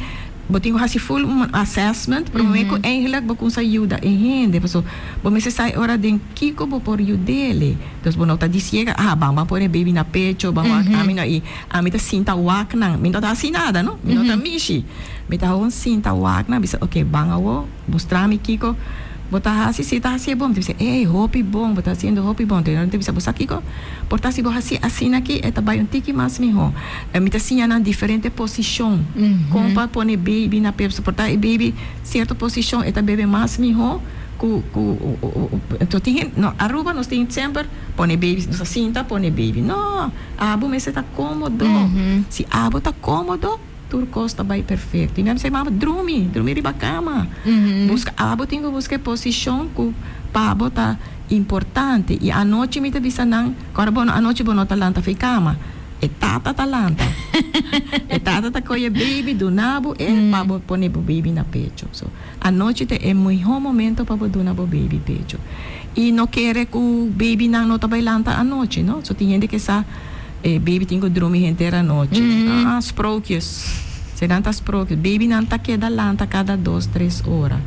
Speaker 3: Bo tin ku hasi full un assessment promé ku eigenlijk bo kumsa yuda e hende paso bo mester sa e ora den kiko bo por yud'ele. Dus bo no ta disiega ah ban ban pone baby na pecho ban wak ami no i ami ta sinta wak nan mi no ta hasi nada no mi no ta mishi mi ta gewoon sinta wak nan bisa ok ban awo mustra mi kiko bo ta hasi si e ta hasi e bon mi ta bisa ey hopi bon bo ta hasiendo hopi bon te mi ta bisa bo sa kiko por ta si bo hasi asina aki e ta bai un tiki mas miho. Mi ta siña nan diferente posishon kon pa pone baby na pep. Por ta e baby sierto posishon e ta bebe mas miho ku ku enton tin hende no Aruba nos tin semper pone baby nos ta sinta pone baby no abo mester ta komodo si abo ta komodo tur kos ta bai perfekto i mi a bisa mama drumi drumi riba kama buska abo tin ku buska e posishon ku pa bo ta importante i anochi mi ta bisa nan kòrda bo anochi bo no ta lanta for e kama. E tata ta lanta. E tata ta kohe e baby duna bo e pa bo pone bo baby na pecho. So, anochi ta e mihó momento pa bo duna bo baby pecho. I no kere ku babynan no ta bai lanta anochi, no. So tin hende ke sa e baby tin ku drumi henter anochi. Ah, sprookjes. Eseinan ta sprookjes. Babynan ta keda lanta kada dos, tres ora.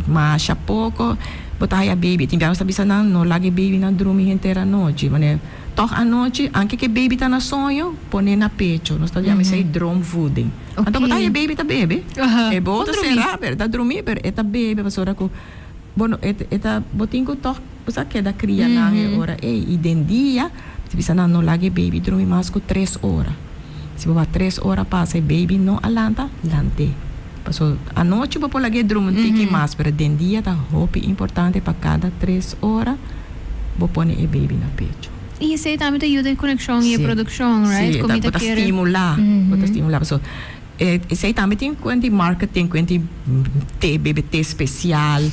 Speaker 3: Masha poko bo ta haya baby. Tin biaha nos ta bisa nan no laga e babynan drumi henter anochi. Manera. Toch anochi, aunke ku baby ta na soño, pone na pecho. Nos ta yama esei droomvoeding. Anto bo ta e baby ta bebe. E bo ta sera, pero ta drumi, pero e ta bebe pasobra ku bueno, e ta bo tin ku toch bo sa keda kria nan e ora ei. I den dia, ta bisa nan no laga e baby drumi mas ku 3 ora. Si bo wak 3 ora pasa e baby no a lanta, lant'é. Paso anochi bo por lag'é drumi un tiki mas, pero den dia ta hopi importante pa kada 3 ora bo pone e baby na pecho.
Speaker 2: I esei tambe ta yuda e konekshon i e produkshon, right?
Speaker 3: Si,
Speaker 2: Comida
Speaker 3: bo ta
Speaker 2: kere.
Speaker 3: Stimulá, bo ta stimulá. So, esei tambe tin kuenta di marketing, kuenta di te, bebe te spesial,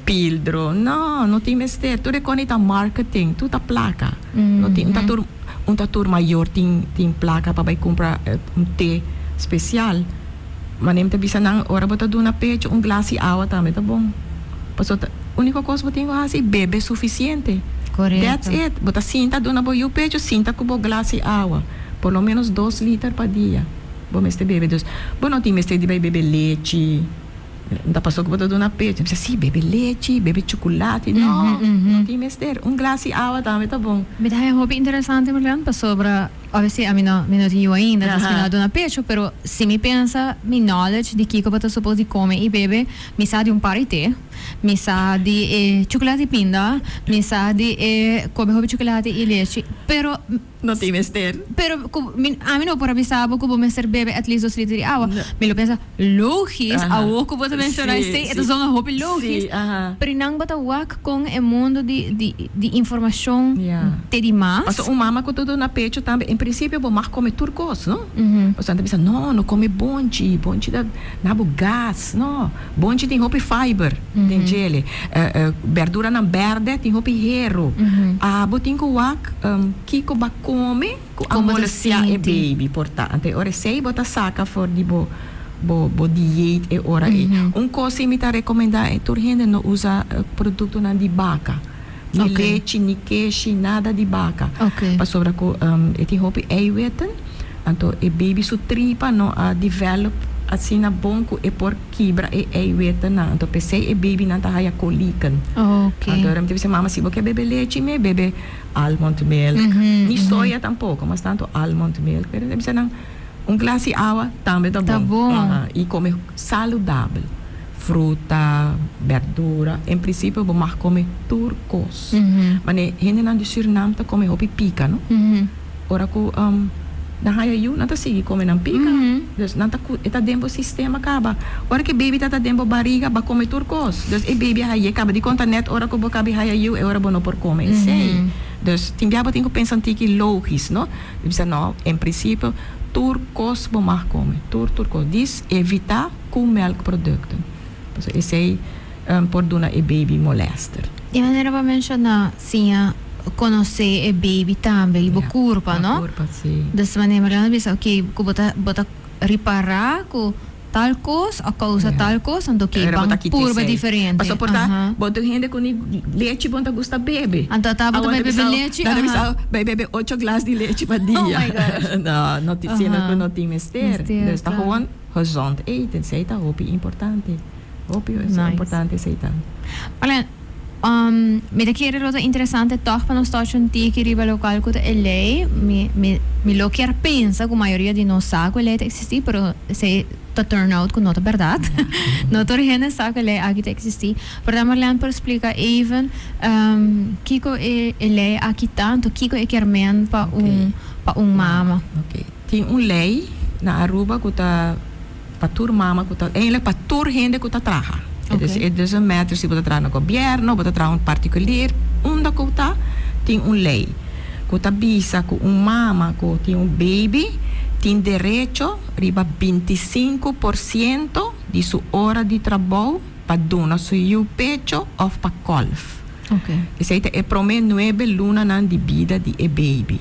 Speaker 3: píldora. No, no tin mester. Tur e kos ta marketing, tur ta plaka. No tin, un ta tur mayor tin plaka pa bai kumpra un te spesial. Manera ta bisa nan, ora bo ta duna pecho, un glas di awa tambe ta bon. Paso úniko kos bo tin ku hasi, bebe sufisiente. That's it. Bo ta sinta duna bo yu pecho, sinta ku bo glas di awa. Por lo menos 2 liter pa dia bo mester bebe. Dus, bo no tin mester di bai bebe lechi. Ta paso ku bo ta duna pecho. Bisa, si, bebe lechi, bebe chocolate. No, no tin mester. Un glas di awa tambe ta bon.
Speaker 2: Mi ta hopi interesante, Marlene, pasobra obviously ami no tin yu ainda, dus mi no duna pecho, pero si mi pensa mi knowledge di kiko bo ta supposed di kome i bebe, mi sa di un par di te, mi sa di e chocolate pinda, mi sa di e kome hopi chocolate i lechi, pero
Speaker 3: No tin mester.
Speaker 2: Pero ami no por a bisa bo ku bo mester bebe at least 2 liter di awa. Mi lo pensa logisch, awo ku bo ta menshoná esei, e ta zona hopi logisch. Pero nan bo ta wak kon e mundo di informashon te di mas.
Speaker 3: Paso un mama ku ta duna pecho tambe, en prinsipio bo mag kome tur kos, no? Paso nan ta bisa, no, no kome bonchi, bonchi ta na bo gas, no. Bonchi tin hopi fiber den djele. Berduranan berde tin hopi hero. Abo tin ku wak kiko bo a kome ku a
Speaker 2: Kon bo ta
Speaker 3: molestia e
Speaker 2: sinti.
Speaker 3: Baby por ta. Ante ora esei bo ta saka for di bo dieet e ora ei. Un kos si mi ta rekomendá e tur hende no usa produktonan di baka. Ni lechi, ni keshi, nada di baka. Pasobra ku e tin hopi eiwitten, anto e baby su tripa no a develop asina bon ku e por kibra e eiwittennan. Anto p'esei e babynan ta haya koliken. Anto ora mi ta bisa mama, si bo ke bebe lechi me bebe almond milk. Ni soya tampoko, mas tanto almond milk. Pero mi ta bisa nan un glas di awa tambe ta
Speaker 2: Ta
Speaker 3: bon.
Speaker 2: bon.
Speaker 3: I kome saludabel. Fruta, berdura. En prinsipio bo mag kome tur kos. Mane hendenan di Surinam ta kome hopi pika, no? Ora ku nan haya yu, nan ta sigui kome nan pika. Dus nan ta ku e ta den bo sistema kaba. Ora ku e baby ta ta den bo bariga, bo a kome tur kos. Dus e baby a haye kaba. Dikon ta net ora ku bo kabi haya yu, e ora bo no por kome esei. Dus tin bia bo tin ku pensa un tiki logisch, no? Mi bisa no, en prinsipio tur kos bo mag kome. Tur tur kos. Dis evitá koemelkproducten. Pasobra esei por duna e baby molester.
Speaker 2: Di manera bo a menshoná siña konosé e baby tambe i bo kurpa, no?
Speaker 3: Bo kurpa, si.
Speaker 2: Dus manera Mariana bisa, ok, ku bo ta ripará ku tal kos a kousa tal kos, anto ok,
Speaker 3: Ora bo
Speaker 2: ban
Speaker 3: ta kita
Speaker 2: purba
Speaker 3: esei.
Speaker 2: diferente.
Speaker 3: Pasobra por ta bo tin hende ku ni lechi bo no ta gusta bebe.
Speaker 2: Anto ta bo ta
Speaker 3: Awor
Speaker 2: bai
Speaker 3: ta
Speaker 2: bebe
Speaker 3: bisa,
Speaker 2: lechi,
Speaker 3: nan ta bisa, bai bebe 8 glas di lechi pa dia.
Speaker 2: Oh my gosh.
Speaker 3: No, no tin, siendo ku no tin mester.
Speaker 2: Mester,
Speaker 3: Dus ta
Speaker 2: klaro.
Speaker 3: gewoon gezond eten. Esei ta hopi importante. Hopi importante esei ta.
Speaker 2: Marlene, mi ta kere lo ta interesante toch pa nos touch un tiki riba lokual ku ta e lei. Mi lo kier pensa ku mayoria di nos sa ku e lei ta eksistí, pero esei ta turn out ku no ta bèrdat. No tur hende sa ku e lei aki ta eksistí. Pero ta Marlene por splika even kiko e lei aki ta, anto kiko e kier men pa un mama.
Speaker 3: Ok. Tin un lei na Aruba ku ta pa tur mama ku ta, eigenlijk pa tur hende ku ta traha. Dus it doesn't matter si bo ta traha na gobierno, bo ta traha un particulier, unda ku ta, tin un lei ku ta bisa ku un mama ku tin un baby tin derecho riba 25% di su ora di trabou pa duna su yu pecho òf pa kolf. Esei ta e promé 9 lunanan di bida di e baby.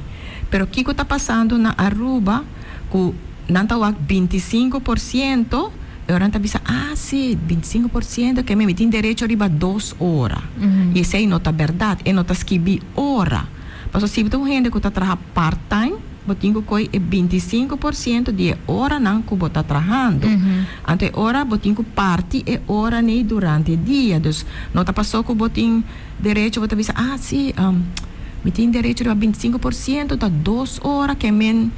Speaker 3: Pero kiko ta pasando na Aruba ku nan ta wak 25%, e ora nan ta bisa, ah si, 25% ke mi tin derecho riba 2 ora. I esei no ta bèrdat, e no ta skibi ora. Pasobra si bo ta un hende ku ta traha part-time, bo tin ku koi e 25% di e oranan ku bo ta trahando. Anto e ora bo tin ku parti e oranan durante dia. Dus no ta paso ku bo tin derecho, bo ta bisa, ah si, Mi tin derecho riba 25%, ta 2 ora, ke men,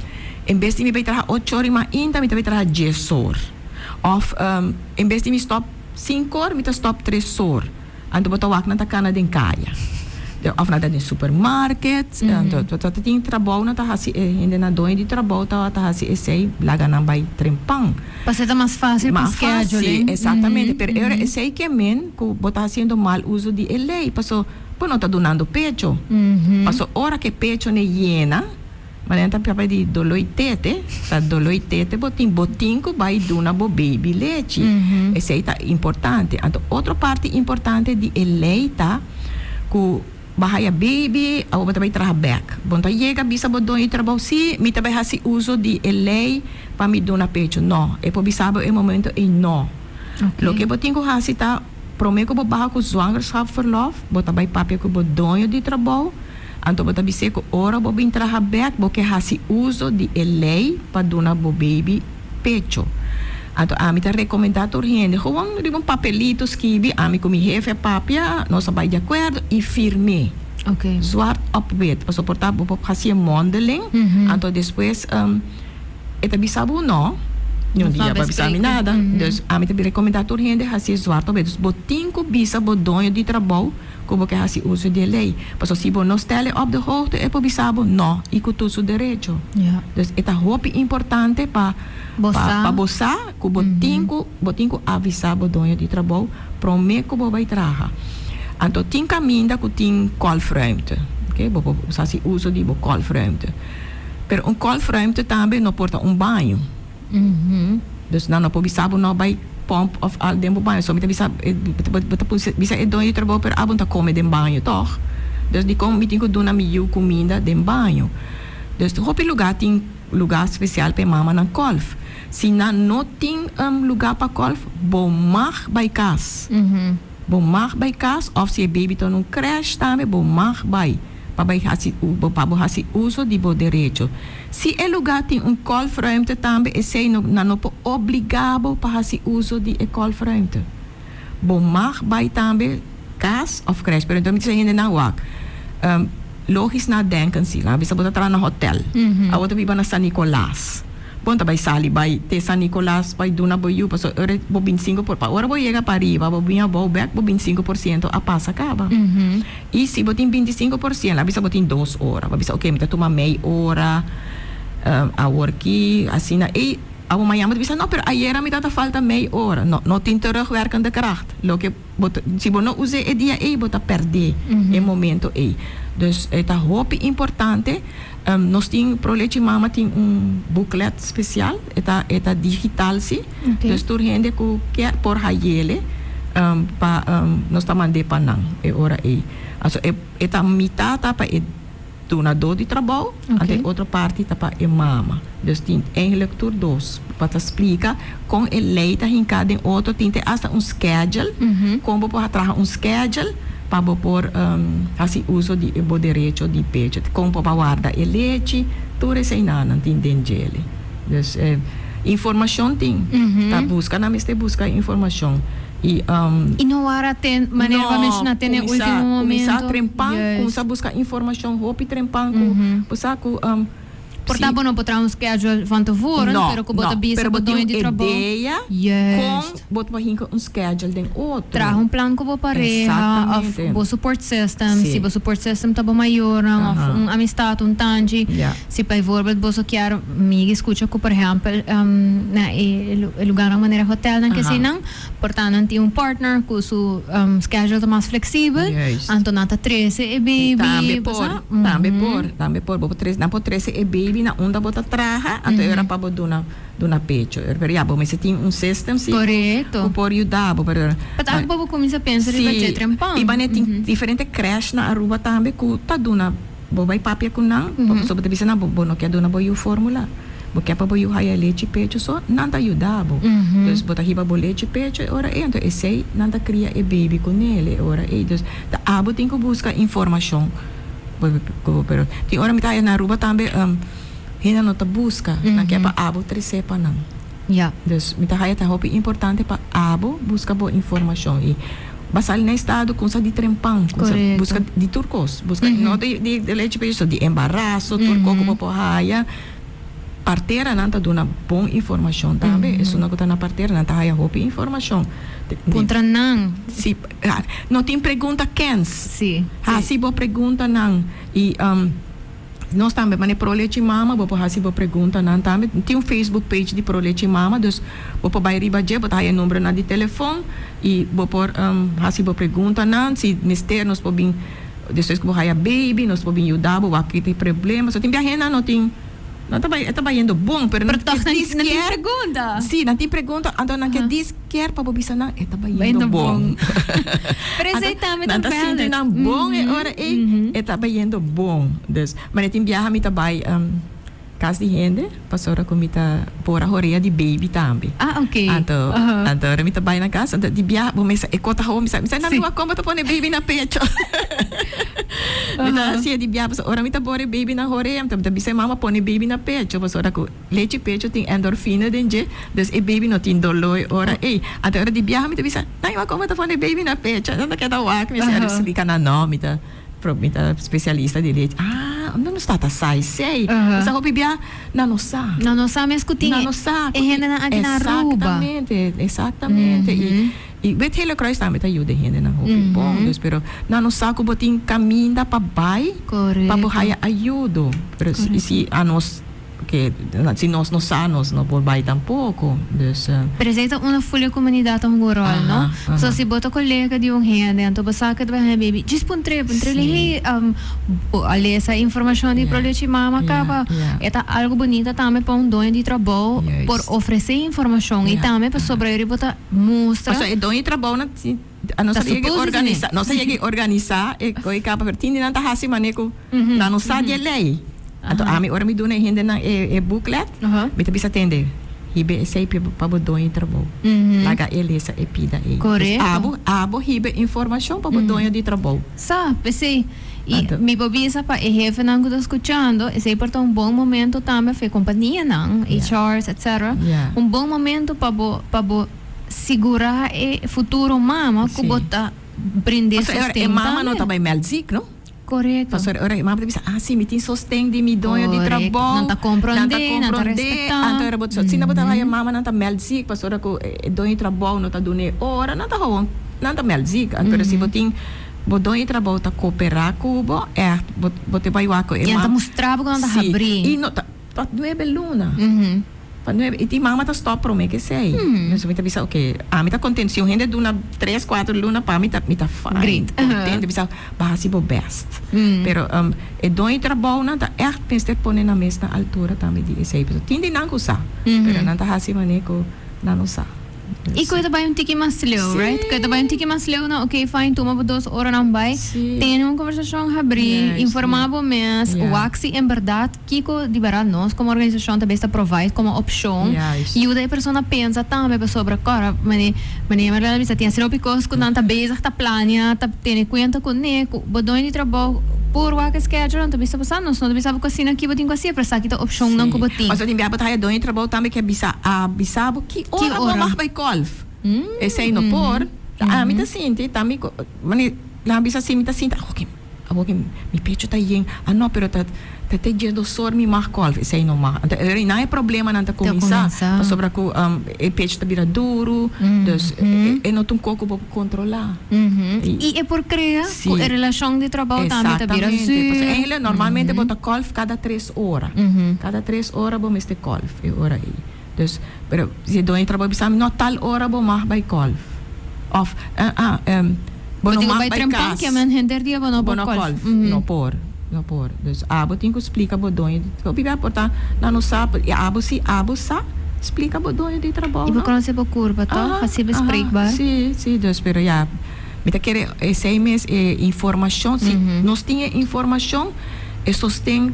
Speaker 3: en bes di mi bai traha 8 or i mainta, mi ta bai traha 10 or. Of en bes di mi stop 5 or, mi ta stop 3 or. Anto bo ta wak nan ta kana den kaya. Of nan ta den supermarket, anto ta tin trabou nan ta hasi e hende nan doño di trabou ta hasi esei laga nan bai trempan.
Speaker 2: Pa ta mas fásil pa
Speaker 3: Mas fásil,
Speaker 2: scheduling.
Speaker 3: Eksaktamente. Pero esei ke men ku bo ta hasiendo mal uso di e lei, paso bo no ta dunando pecho. Paso ora ku pecho no yena, ma ta papia di doló tete, ta doló tete bo tin ku bai duna bo baby lechi. Esei ta importante. Anto otro parti importante di e lei ta ku bo a haya baby, abo bo ta bai traha bèk. Bo ta yega bisa bo doño di trabou, si, mi ta bai hasi uso di e lei pa mi duna pecho. No, e por bisa bo e momento ei no. Loke bo tin ku hasi ta promé ku bo baha ku zwangerschapsverlof, bo ta bai papia ku bo doño di trabou, anto bo ta bis'é ku ora bo bin traha bèk, bo ke hasi uso di e lei pa duna bo baby pecho. Anto ami ta rekomendá tur hende, gewoon riba un papelito skibi, ami ku mi hefe papia, nos a bai di akuerdo i firm'é. Zwart op wit, pasobra por ta bo por hasi mondeling, anto despues e ta bisa bo no, un dia bo bisa mi nada. Dus ami ta rekomendá tur hende hasi zwart op wit. Dus bo tin ku bisa bo doño di trabou ku bo ke hasi uso di e lei. Pasobra si bo no stel e op de hoogte, e por bisa bo no i ku tur su derecho. Dus e ta hopi importante pa
Speaker 2: Bo sa.
Speaker 3: Pa bo sa ku bo tin ku avisá bo doño di trabou promé ku bo bai traha. Anto tin kaminda ku tin kolfruimte. Okay? Bo por hasi uso di bo kolfruimte. Pero un kolfruimte tambe no por ta un baño. Dus nan no por bisa bo no bai pomp of al den bo baño. So mi ta bisa bo ta bisa e doño di trabou, pero abo no ta kome den baño, toch? Dus dikon mi tin ku duna mi yu kuminda den baño? Dus hopi lugá tin lugá spesial pa mamanan kolf. Si nan no tin lugá pa kolf, bo mag bai kas. Bo mag bai kas of si e baby ta na un crèche tambe, bo mag bai pa bo hasi uso di bo derecho. Si e lugá tin un kolfruimte tambe, esei no, nan no por obligá bo pa hasi uso di e kolfruimte. Bo mag bai tambe kas of crèche, pero anto mi ta hende nan wak. Logisch nadenken si, laga bisa bo ta traha na hotel. Abo ta biba na San Nicolas. Bo ta bai sali bai te San Nicolas bai duna bo yu, pasobra ora bo 25 por pa ora bo yega pariba, bo bin abou bèk, bo 25% a pasa kaba. I si bo tin 25%, laga bisa bo tin 2 ora. Bo bisa, "Oké, mi ta tuma mei ora awor ki asina." Ei, abo mañana bo ta bisa, "No, pero ayera mi tabata falta mei ora." No, no tin terugwerkende kracht. Loke bo ta, si bo no usa e dia ei, bo ta pèrdè e momento ei. Dus e ta hopi importante. Nos tin Pro Lechi Mama tin un booklet spesial, e ta digital si. Dus tur hende ku ke por hay'é pa nos ta mand'é pa nan e ora ei. Also e ta mitá ta pa e dunadó di trabou, anto e otro parti ta pa e mama. Dus tin eigenlijk tur dos pa ta splika kon e lei ta hinká den otro, tin te hasta un schedule, kon bo por traha un schedule pa bo por hasi uso di bo derecho di pecho, kon bo por warda e lechi, tur eseinan tin den dje. Dus informashon tin, ta buska nan mester buska informashon. I
Speaker 2: I no wara ten, manera bo a menshoná te na e último momento.
Speaker 3: Kuminsá trempan, kuminsá buska informashon hopi trempan ku bo sa ku
Speaker 2: Por ta bo no por traha un schedule van tevoren,
Speaker 3: No,
Speaker 2: pero ku bo
Speaker 3: no,
Speaker 2: ta bisa
Speaker 3: pero
Speaker 2: bo
Speaker 3: bo tin
Speaker 2: doño
Speaker 3: un
Speaker 2: di trabou.
Speaker 3: idea kon bo ta hinka un schedule den otro.
Speaker 2: Traha un plan ku bo pareha of bo support system. Si bo support system ta bo mayornan of un amistat, un tanchi. Si bijvoorbeeld bo so kier mi skucha ku, por ehèmpel, na e lugánan manera hotelnan ke eseinan, por ta nan tin un partner ku su schedule ta mas fleksibel, anto nan ta trese e baby.
Speaker 3: Tambe por, tambe por, tambe por. Bo por trese, nan por trese e baby na unda bo ta traha, anto e ora pa bo duna pecho. Pero ya, bo mester tin un system si ku por yuda bo, pero
Speaker 2: Pa ta bo kuminsá pensa riba dje trempan.
Speaker 3: I wanneer tin diferente crèche na Aruba tambe ku ta duna, bo bai papia ku nan, pasobra bo ta bisa nan bo no ke duna bo yu formula. Bo ke pa bo yu haya lechi pecho so, nan ta yuda bo. Dus bo ta hiba bo lechi pecho e ora ei, anto esei nan ta kria e baby kuné e ora ei. Dus ta abo tin ku buska informashon. Pero tin ora mi ta haya na Aruba tambe hende no ta buska, nan ke pa abo trese pa nan. Dus mi ta haya ta hopi importante pa abo buska bo informashon i. Bo a sali na estado kumsa di trempan, kumsa buska di tur kos, buska no di di lechi pecho so, di embaraso, tur kos ku bo por haya. Parteranan ta duna bon informashon tambe, esunnan ku ta na partera nan ta haya hopi informashon.
Speaker 2: Puntra nan.
Speaker 3: Si, no tin pregunta kens.
Speaker 2: Si.
Speaker 3: Hasi bo preguntanan i nos tambe manera Pro Lechi Mama bo por hasi bo preguntanan tambe. Tin un Facebook page di Pro Lechi Mama dus bo por bai riba dje bo ta haya numbernan di telefon i bo por hasi bo preguntanan. Si mester nos por bin despues ku bo haya baby nos por bin yuda bo wak ki ta e problema. So tin biaha hende nan no tin. Nan ta bai, e ta bayendo bon, pero
Speaker 2: Pero
Speaker 3: nan
Speaker 2: toch
Speaker 3: ke
Speaker 2: nan,
Speaker 3: dis
Speaker 2: nan tin
Speaker 3: kier.
Speaker 2: pregunta.
Speaker 3: Sí, nan tin pregunta, anto nan ke dis kier pa bo bisa nan e ta bayendo
Speaker 2: Bayendo
Speaker 3: bon.
Speaker 2: bon. Pero
Speaker 3: Anto
Speaker 2: esei tambe ta
Speaker 3: nan ta sinti
Speaker 2: valid.
Speaker 3: nan bon e ora ei, e ta bayendo bon. Dus, manera tin biaha mi ta bai kas di hende, pasobra ku mi ta bora horea di baby tambe.
Speaker 2: Ah, oké.
Speaker 3: Anto, anto ora mi ta bai nan kas, anto di biaha bo mester e kota hopi, mi sa, mi sa, nan mi wak kon bo ta pone baby na pecho. Mi ta hasié di bia pasobra ora mi ta bora e baby na horea mi ta bisa e mama pone e baby na pecho pasobra ku lechi pecho tin endorfina den dje dus e baby no tin doló e ora ei. Anto ora di biaha mi ta bisa nan wak komo ta pone e baby na pecho nan ta keda wak mi a splika nan no mi ta mi ta spesialista di lechi ah no nos tata sa esei pasobra hopi bia nan no sa.
Speaker 2: Nan no sa mes ku tin e hendenan aki na Aruba.
Speaker 3: Exactamente exactamente i I Wit Gele Kruis tambe ta yuda e hendenan hopi bon. Dus pero nan no sa ku bo tin kaminda pa bai pa bo haya ayudo. Pero si si anos ke si nos no sa nos no por bai tampoko. Dus.
Speaker 2: Pero esei ta unda ful e komunidat ta hunga un ròl, no? So si bo ta kolega di un hende anto bo sa ke ta bai haña baby, djis puntr'é, puntr'é li hey bo a lesa informashon di Pro Lechi Mama kaba? E ta algu bunita tambe pa un doño di trabou por ofresé informashon i tambe pasobra bo ta Mustra.
Speaker 3: Pasobra e doño di trabounan nos a yega organisa, nos a yega organisa e koe kaba, pero tin di nan ta hasi manera ku nan no sa di e lei. Anto ami ora mi duna e hendenan e booklet, mi ta bisa tende, hiba esei pa bo doño di trabou. Laga e lesa e pida ei.
Speaker 2: Korekto.
Speaker 3: Abo, abo hiba informashon pa bo doño di trabou.
Speaker 2: Sa, p'esei. I mi por bisa pa e hefenan ku ta skuchando, esei por ta un bon momento tambe pa e kompanianan, HR's, etcetera, un bon momento pa bo pa bo sigurá e futuro mama ku bo ta brind'é
Speaker 3: Pasobra
Speaker 2: sosten
Speaker 3: e mama no
Speaker 2: tambe.
Speaker 3: ta bai mèld zik, no?
Speaker 2: Korekto.
Speaker 3: Pasobra ora e mama ta bisa, ah si, mi tin sosten di mi doño di
Speaker 2: Korekto.
Speaker 3: trabou,
Speaker 2: Nan ta
Speaker 3: nan ta
Speaker 2: komprondé, nan ta
Speaker 3: komprondé,
Speaker 2: respetá.
Speaker 3: anto ora bo asina bo ta haya mamanan ta mèld zik, pasobra ku e doño di trabou no ta dun'é ora, nan ta gewoon, nan ta mèld zik. Pero si bo tin. Bo doño di trabou ta cooperá cu bo, ègt, bo, bo te bai wak cu e
Speaker 2: I nan ta
Speaker 3: mama.
Speaker 2: mustra bo cu nan ta
Speaker 3: Sí,
Speaker 2: habrí.
Speaker 3: i no ta, pa nuebe luna. Pa nuebe, i tin mama ta stop promé cu esei. Entonces mi ta bisa, oke, ami ta contento. Si un hende duna tres, cuatro luna pa mi ta, mi ta fine,
Speaker 2: Great.
Speaker 3: contento. Mi bisa, bo a haci bo best. Pero e doño di trabounan ta ègt mester pone nan mes na altura tambe di esei. Pasobra tin di nan cu sa, pero nan ta haci manera cu nan no sa.
Speaker 2: I ku e ta bai un tiki mas leu, right? Ku e ta bai un tiki mas leu na ok fine tuma bo dos oranan bai tene un konversashon habrí, informá bo mes, wak si en bèrdat kiko di bèrdat nos komo organisashon ta bes ta provide komo opshon, yuda e persona pensa tambe pasobra kòrda mane mane Marlene a bisa tin asina hopi kos ku nan ta bezig ta plania ta tene kuenta kuné ku bo doño di trabou por wak e schedule nan ta bisa bo sa nos no ta bisa bo ku asina ki bo tin ku hasi pero esaki ta opshonnan ku bo tin.
Speaker 3: Pasobra tin bia bo ta haya doño di trabou tambe ke bisa a bisa bo Ki
Speaker 2: Ki
Speaker 3: ora bo
Speaker 2: ora?
Speaker 3: mag bai golf? Esei no por. Ami ta sinti, ta mi ku, mane nan bisa si mi ta sinti, awo ki, awo ki mi pecho ta yen, ah no, pero ta ta te diesdos or mi mag golf, esei no mag. Anto e nan e problemanan ta
Speaker 2: Ta
Speaker 3: kuminsá,
Speaker 2: kuminsá.
Speaker 3: pasobra ku e pecho ta bira duru, dus e no ta un kos ku bo por kontrolá.
Speaker 2: I e por krea ku e relashon di trabou tambe ta bira
Speaker 3: Exactamente.
Speaker 2: zuur.
Speaker 3: Pasobra eigenlijk normalmente bo ta golf kada tres ora. Kada tres ora bo mester golf e ora ei. Dus, pero si e doño di trabou bisa mi, no tal ora bo mag bai golf. Of, ah, bo
Speaker 2: Bo
Speaker 3: no
Speaker 2: tin ku
Speaker 3: mag
Speaker 2: bai
Speaker 3: bai
Speaker 2: trempan
Speaker 3: kas.
Speaker 2: ke men henter dia bo no
Speaker 3: Bo
Speaker 2: por
Speaker 3: no
Speaker 2: golf.
Speaker 3: golf. No por, no por. Dus abo tin ku splika bo doño di trabou. Bibia por ta nan no sa, i abo si abo sa, splika bo doño di trabou,
Speaker 2: I bo
Speaker 3: no?
Speaker 2: konosé bo kurpa tòg?
Speaker 3: Aha,
Speaker 2: Hasi
Speaker 3: aha.
Speaker 2: bespreekbaar.
Speaker 3: Si, si. Dus, pero ya, mi ta kere esei mes e informashon, si nos tin e informashon, E sosten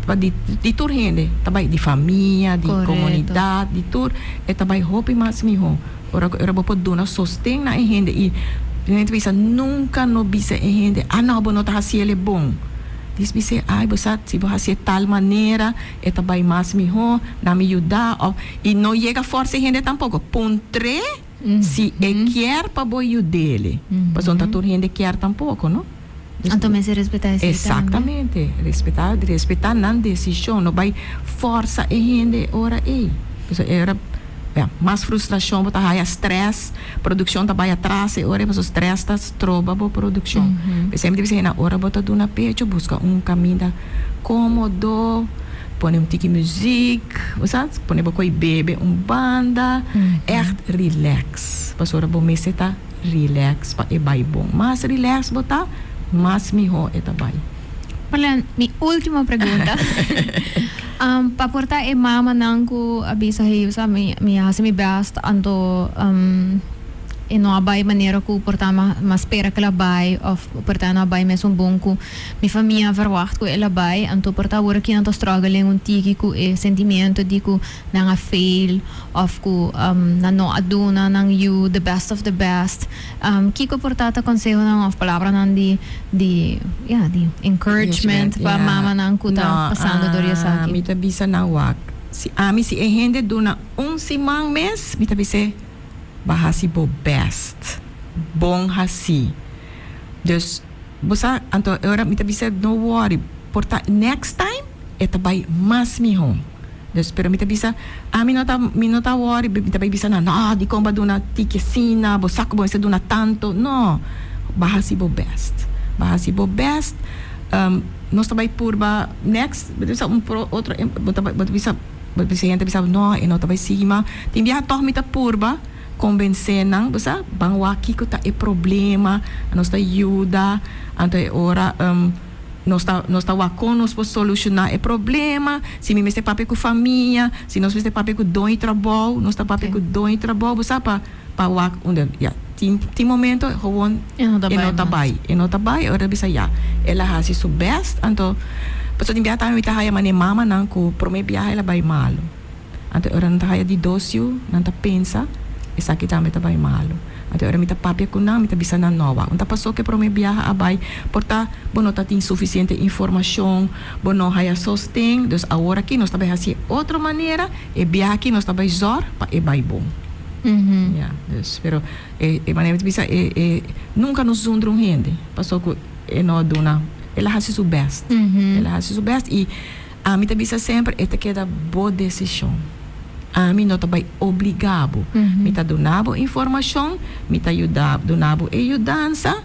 Speaker 3: pa di di tur hende ta bai, di famia, di komunidat, di tur, e ta bai hopi mas mihó. Ora ku ora bo por duna sosten na e hende i mi ta bisa nunka no bisa e hende, ah no bo no ta hasi el e bon. Dis bis'é, ay bo sa si bo hasi e tal manera e ta bai mas mihó, na mi yuda òf i no yega fòrsa e hende tampoko, puntr'é. Si e kier pa bo yud'ele. Pasobra no ta tur hende kier tampoco, no?
Speaker 2: Dus, Anto mester respetá esei tambe.
Speaker 3: Exactamente. Respetá, respetá nan decision. No bai forsa e hende e ora ei. Pasobra e ora, ya, mas frustracion bo ta haya, stress, produccion ta bai atras e ora ei, pasobra stress ta stroba bo produccion. P'esei mi ta bisa hende, ora bo ta duna pecho, busca un caminda comodo, pone un tiki muziek, bo sa, pone bo koe bebe un banda, echt relax. Pasobra bo mester ta. Relax pa e bai bon. Mas relax bo ta, mas miho e ta bai.
Speaker 2: Marlene, mi ultimo pregunta. Pa por ta e mamanan ku a bisa hey, sa mi mi a hasi mi best anto e no a bai manera ku por ta mi a spera ku el a bai of por ta e no a bai mesun bon ku mi famia a verwacht ku el a bai anto por ta awor aki nan ta struggling un tiki ku e sentimiento di ku nan a fail of ku nan no a duna nan yu the best of the best. Kiko por ta ta consehonan of palabranan di di ya di encouragement pa mamanan ku ta pasando dor di esaki?
Speaker 3: Mi ta bisa nan wak si ami si e hende duna un siman mes mi ta bis'é bo a hasi bo best bon hasi dus bo sa anto e ora mi ta bis'é no worry por ta next time e ta bai mas miho. Dus, pero mi ta bisa, ami no ta, mi no ta worry, mi ta bai bisa nan, no, dikon bo a duna tiki asina, bo sa ku bo mester duna tantu. No, bo a hasi bo best, bo a hasi bo best, nos ta bai purba next, bo ta bisa un pro otro, bo ta bai, bo ta bisa, bo ta bisa hende ta bisa bo, no, e no ta bai sigui mas. Tin biaha tòg mi ta purba konbensé nan, bo sa, ban wak kiko ta e problema, nos ta yuda, anto e ora. Nos ta nos ta wak kon nos por solushoná e problema, si mi mester papia ku famia, si nos mester papia ku doño di trabou, nos ta papia ku doño di trabou, bo sa pa pa wak unda ya tin tin momento gewoon
Speaker 2: E no ta
Speaker 3: e no
Speaker 2: bai
Speaker 3: ta
Speaker 2: mas.
Speaker 3: bai, e no ta bai, ora ta bisa ya el a hasi su bèst, anto pasobra tin biaha tambe mi ta haya manera mamanan ku promé biaha el a bai malu. Anto e ora nan ta haya di dos yu, nan ta pensa, Esaki tambe ta bai malu. Anto e ora mi ta papia ku nan, mi ta bisa nan, No, wak, un ta pasó ku e promé biaha a bai, por ta bo no ta tin sufisiente informashon, bo no haya sosten, dus awor aki nos ta bai hasi e otro manera, e biaha aki nos ta bai zòrg pa e bai bon. Ya, dus, pero e e manera mi ta bisa, e e nunka no zundra un hende, pasó ku e no a duna, el a hasi su bèst, el a hasi su bèst i. Ami ta bisa semper e ta keda bo desishon. Ami no ta bai obligá bo. Mi ta duna bo informashon, mi ta yuda duna bo e yudansa,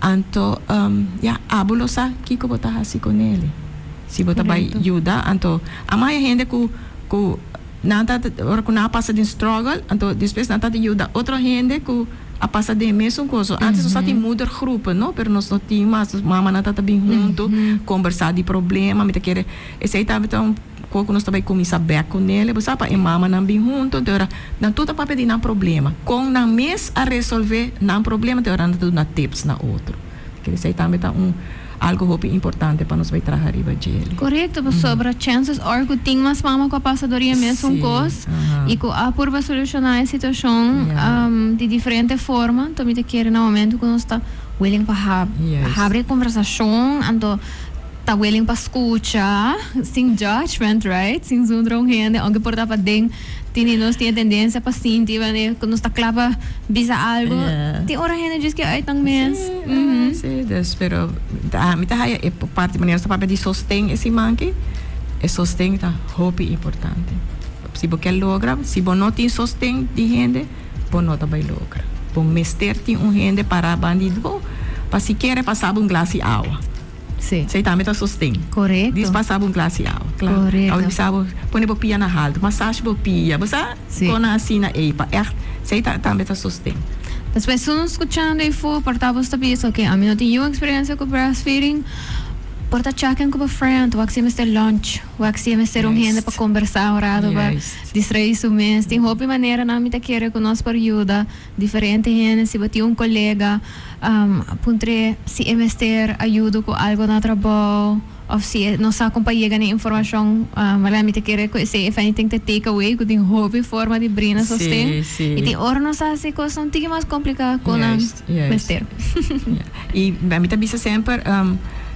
Speaker 3: anto ya abo lo sa kiko bo ta hasi ku nele. Si bo ta bai yuda, anto a maya hende ku ku nan ta ora ku nan a pasa den struggle, anto despues nan ta yuda otro hende ku a pasa den e mesun kos. Antes nos ta tin moedergroepen, no? Pero nos no tin mas. Nos mamanan ta ta bin huntu, kombersá di problema. Mi ta kere esei tambe ta un kos ku nos ta bai kuminsá bèk ku nele, bo sa, pa e mamanan bin huntu. Anto ora nan tur ta papia di nan problema, kon nan mes a resolvé nan problema, anto ora nan ta duna tips na otro. Kere esei tambe ta un algo hopi importante pa nos bai traha riba djele.
Speaker 2: Korekto, pasobra chances are ku tin mas mama ku a pasa dor e mesun kos i ku a purba solushoná e situashon di diferente forma. Anto mi ta kere na momento ku nos ta willing pa habri e kombersashon, anto ta willing pa skucha sin judgment, right? Sin zundra un hende, aunke por ta paden tin di nos tin e tendensia pa sinti wanneer ku nos ta kla pa bisa algu. Tin ora hende djis ke uit nan mes.
Speaker 3: Sí, sí, dus pero mi ta haya e parti manera nos ta papia di sosten e siman aki, e sosten ta hopi importante. Si bo ke logra, si bo no tin sosten di hende, bo no ta bai logra. Bo mester tin un hende para banda di bo pa sikiera pasa bo un glas di awa.
Speaker 2: Sí.
Speaker 3: Esei tambe ta sosten.
Speaker 2: Korekto.
Speaker 3: Dis pasa bo un glas di awa. Klaar.
Speaker 2: Korekto.
Speaker 3: Awa bisa bo, pone bo pia na haltu, massage bo pia, bo sa?
Speaker 2: Sí.
Speaker 3: Kona asina ei pa ègt, esei ta tambe ta sosten.
Speaker 2: Despues su nos skuchando ei fu, por ta bo sta bisa, ok, ami no tin yu eksperensia ku breastfeeding, por ta chaken ku bo friend, wak si e mester lunch, wak si e mester un hende pa kombersá un rato pa distraí su mes. Tin hopi maneranan mi ta kere ku nos por yuda. Diferente hende, si bo tin un colega, puntr'é si e mester ayudo cu algo na trabou of si e no sa con pa yega na e informacion. Wala mi ta kere cu esey if anything ta take away cu tin hopi forma di brinda sosten. Y tin ora nos ta haci cosnan un tiki mas complica cu nan mester.
Speaker 3: Y mi ta bisa semper,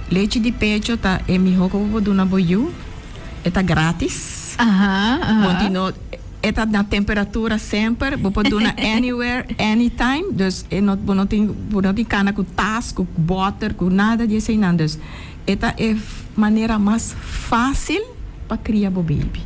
Speaker 3: lechi di pecho ta e miho cu bo por duna bo yu. E ta gratis. Bo tin no. E ta na temperatura semper, bo por duna anywhere, anytime, dus e no, bo no tin, bo no tin kana ku tas, ku boter, ku nada di eseinan. Dus e ta e manera mas fásil pa kria bo baby.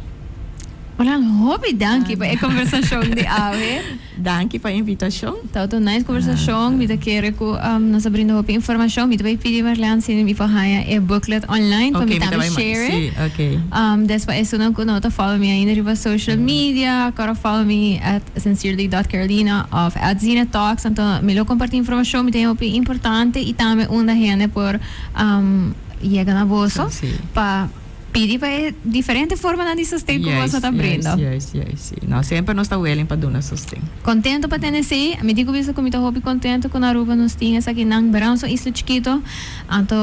Speaker 2: Hola, hopi danki pa e conversacion di awe.
Speaker 3: Danki pa e invitacion.
Speaker 2: Tabata un nice conversacion. Mi ta kere cu nos a brinda hopi informacion. Mi ta bay pidi Marlene si mi por haya e booklet online pa mi tambe share.
Speaker 3: Si, ok.
Speaker 2: Des pa esunnan cu no ta follow mi ainda riba social media, kora follow mi at sincerely.carolina of at Zinatalks. Anto mi lo comparti informacion mi ta hopi importante y tambe unda hende por yega na boso pa pidi pa e diferente formanan di sosten ku boso ta brinda.
Speaker 3: Juist, juist, juist, sí. No, semper nos ta willing pa duna sosten.
Speaker 2: Contento pa tene esey. Mi tin cu bisa cu mi ta hopi contento cu na Aruba nos tin esakinan. Bera nos un isla chikito, anto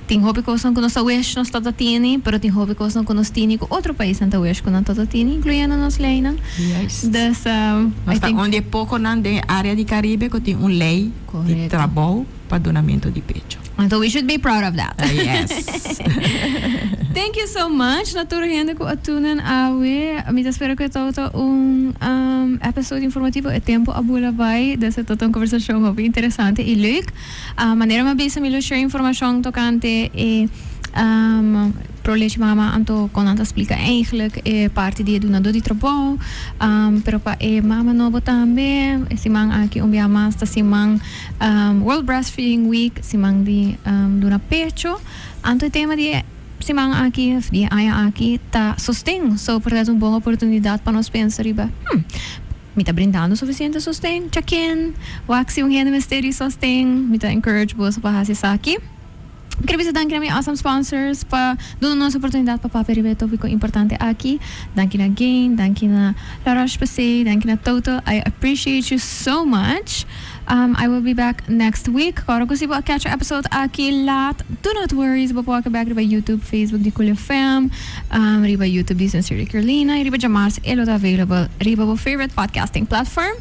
Speaker 2: tin hopi cosnan cu nos ta wish nos tabata tini, pero tin hopi cosnan cu nos tini cu otro paisnan ta wish cu nan tabata tini, incluyendo nos leynan.
Speaker 3: Juist.
Speaker 2: Dus, I
Speaker 3: Nos ta
Speaker 2: think.
Speaker 3: un di e poconan den e area di Caribe cu tin un ley di
Speaker 2: Correcto.
Speaker 3: trabou pa dunamento di pecho.
Speaker 2: Anto we should be proud of that.
Speaker 3: Yes.
Speaker 2: Thank you so much na tur hende ku a tune in awe. Mi ta spera ku e tabata un um, episode informativo. E tempo a bula bai, dus e tabata un conversacion hopi interesante y leuk. Uh, manera mi a bisa mi lo share informacion tocante e um, Pro Leche Mama, anto kon nan ta splika eigenlijk e parti di e dunadó di trabou. Um, pero pa e mama nobo tambe, e siman aki un bia mas ta siman World Breastfeeding Week, siman di duna pecho. Anto e tema di e siman aki, of di e aña aki, ta sosten. So por ta un bon oportunidat pa nos pensa riba, hmm, mi ta brindando sufisiente sosten? Chaken? Wak si un hende mester di sosten? Mi ta encourage boso pa hasi esaki. Mi quier bisa danki na mi awesome sponsors pa duna nos oportunidad pa papia riba e topico importante aki. Danki na Gain, danki na La Roche Posay, danki na Total. I appreciate you so much. I will be back next week. Kòrda ku si bo a catch e episode aki laat, do not worry, bo por wak back riba YouTube, Facebook di Cool FM, riba YouTube di Sincerely Carolina y riba djamars e lo ta available riba bo favorite podcasting platform.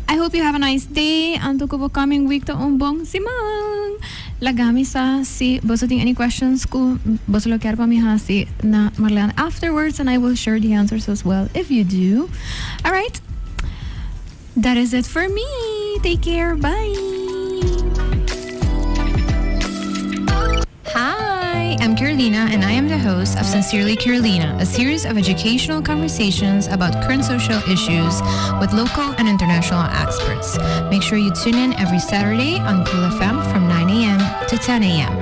Speaker 2: I hope you have a nice day anto ku bo coming week ta un bon siman. Laga mi sa si boso tin any questions ku boso lo kier pa mi hasi na Marlene afterwards and I will share the answers as well if you do. Alright, that is it for me. Take care, bye.
Speaker 4: Hi, I'm Carolina and I am the host of Sincerely Carolina, a series of educational conversations about current social issues with local and international experts. Make sure you tune in every Saturday on Cool FM from 9 a.m. to 10 a.m.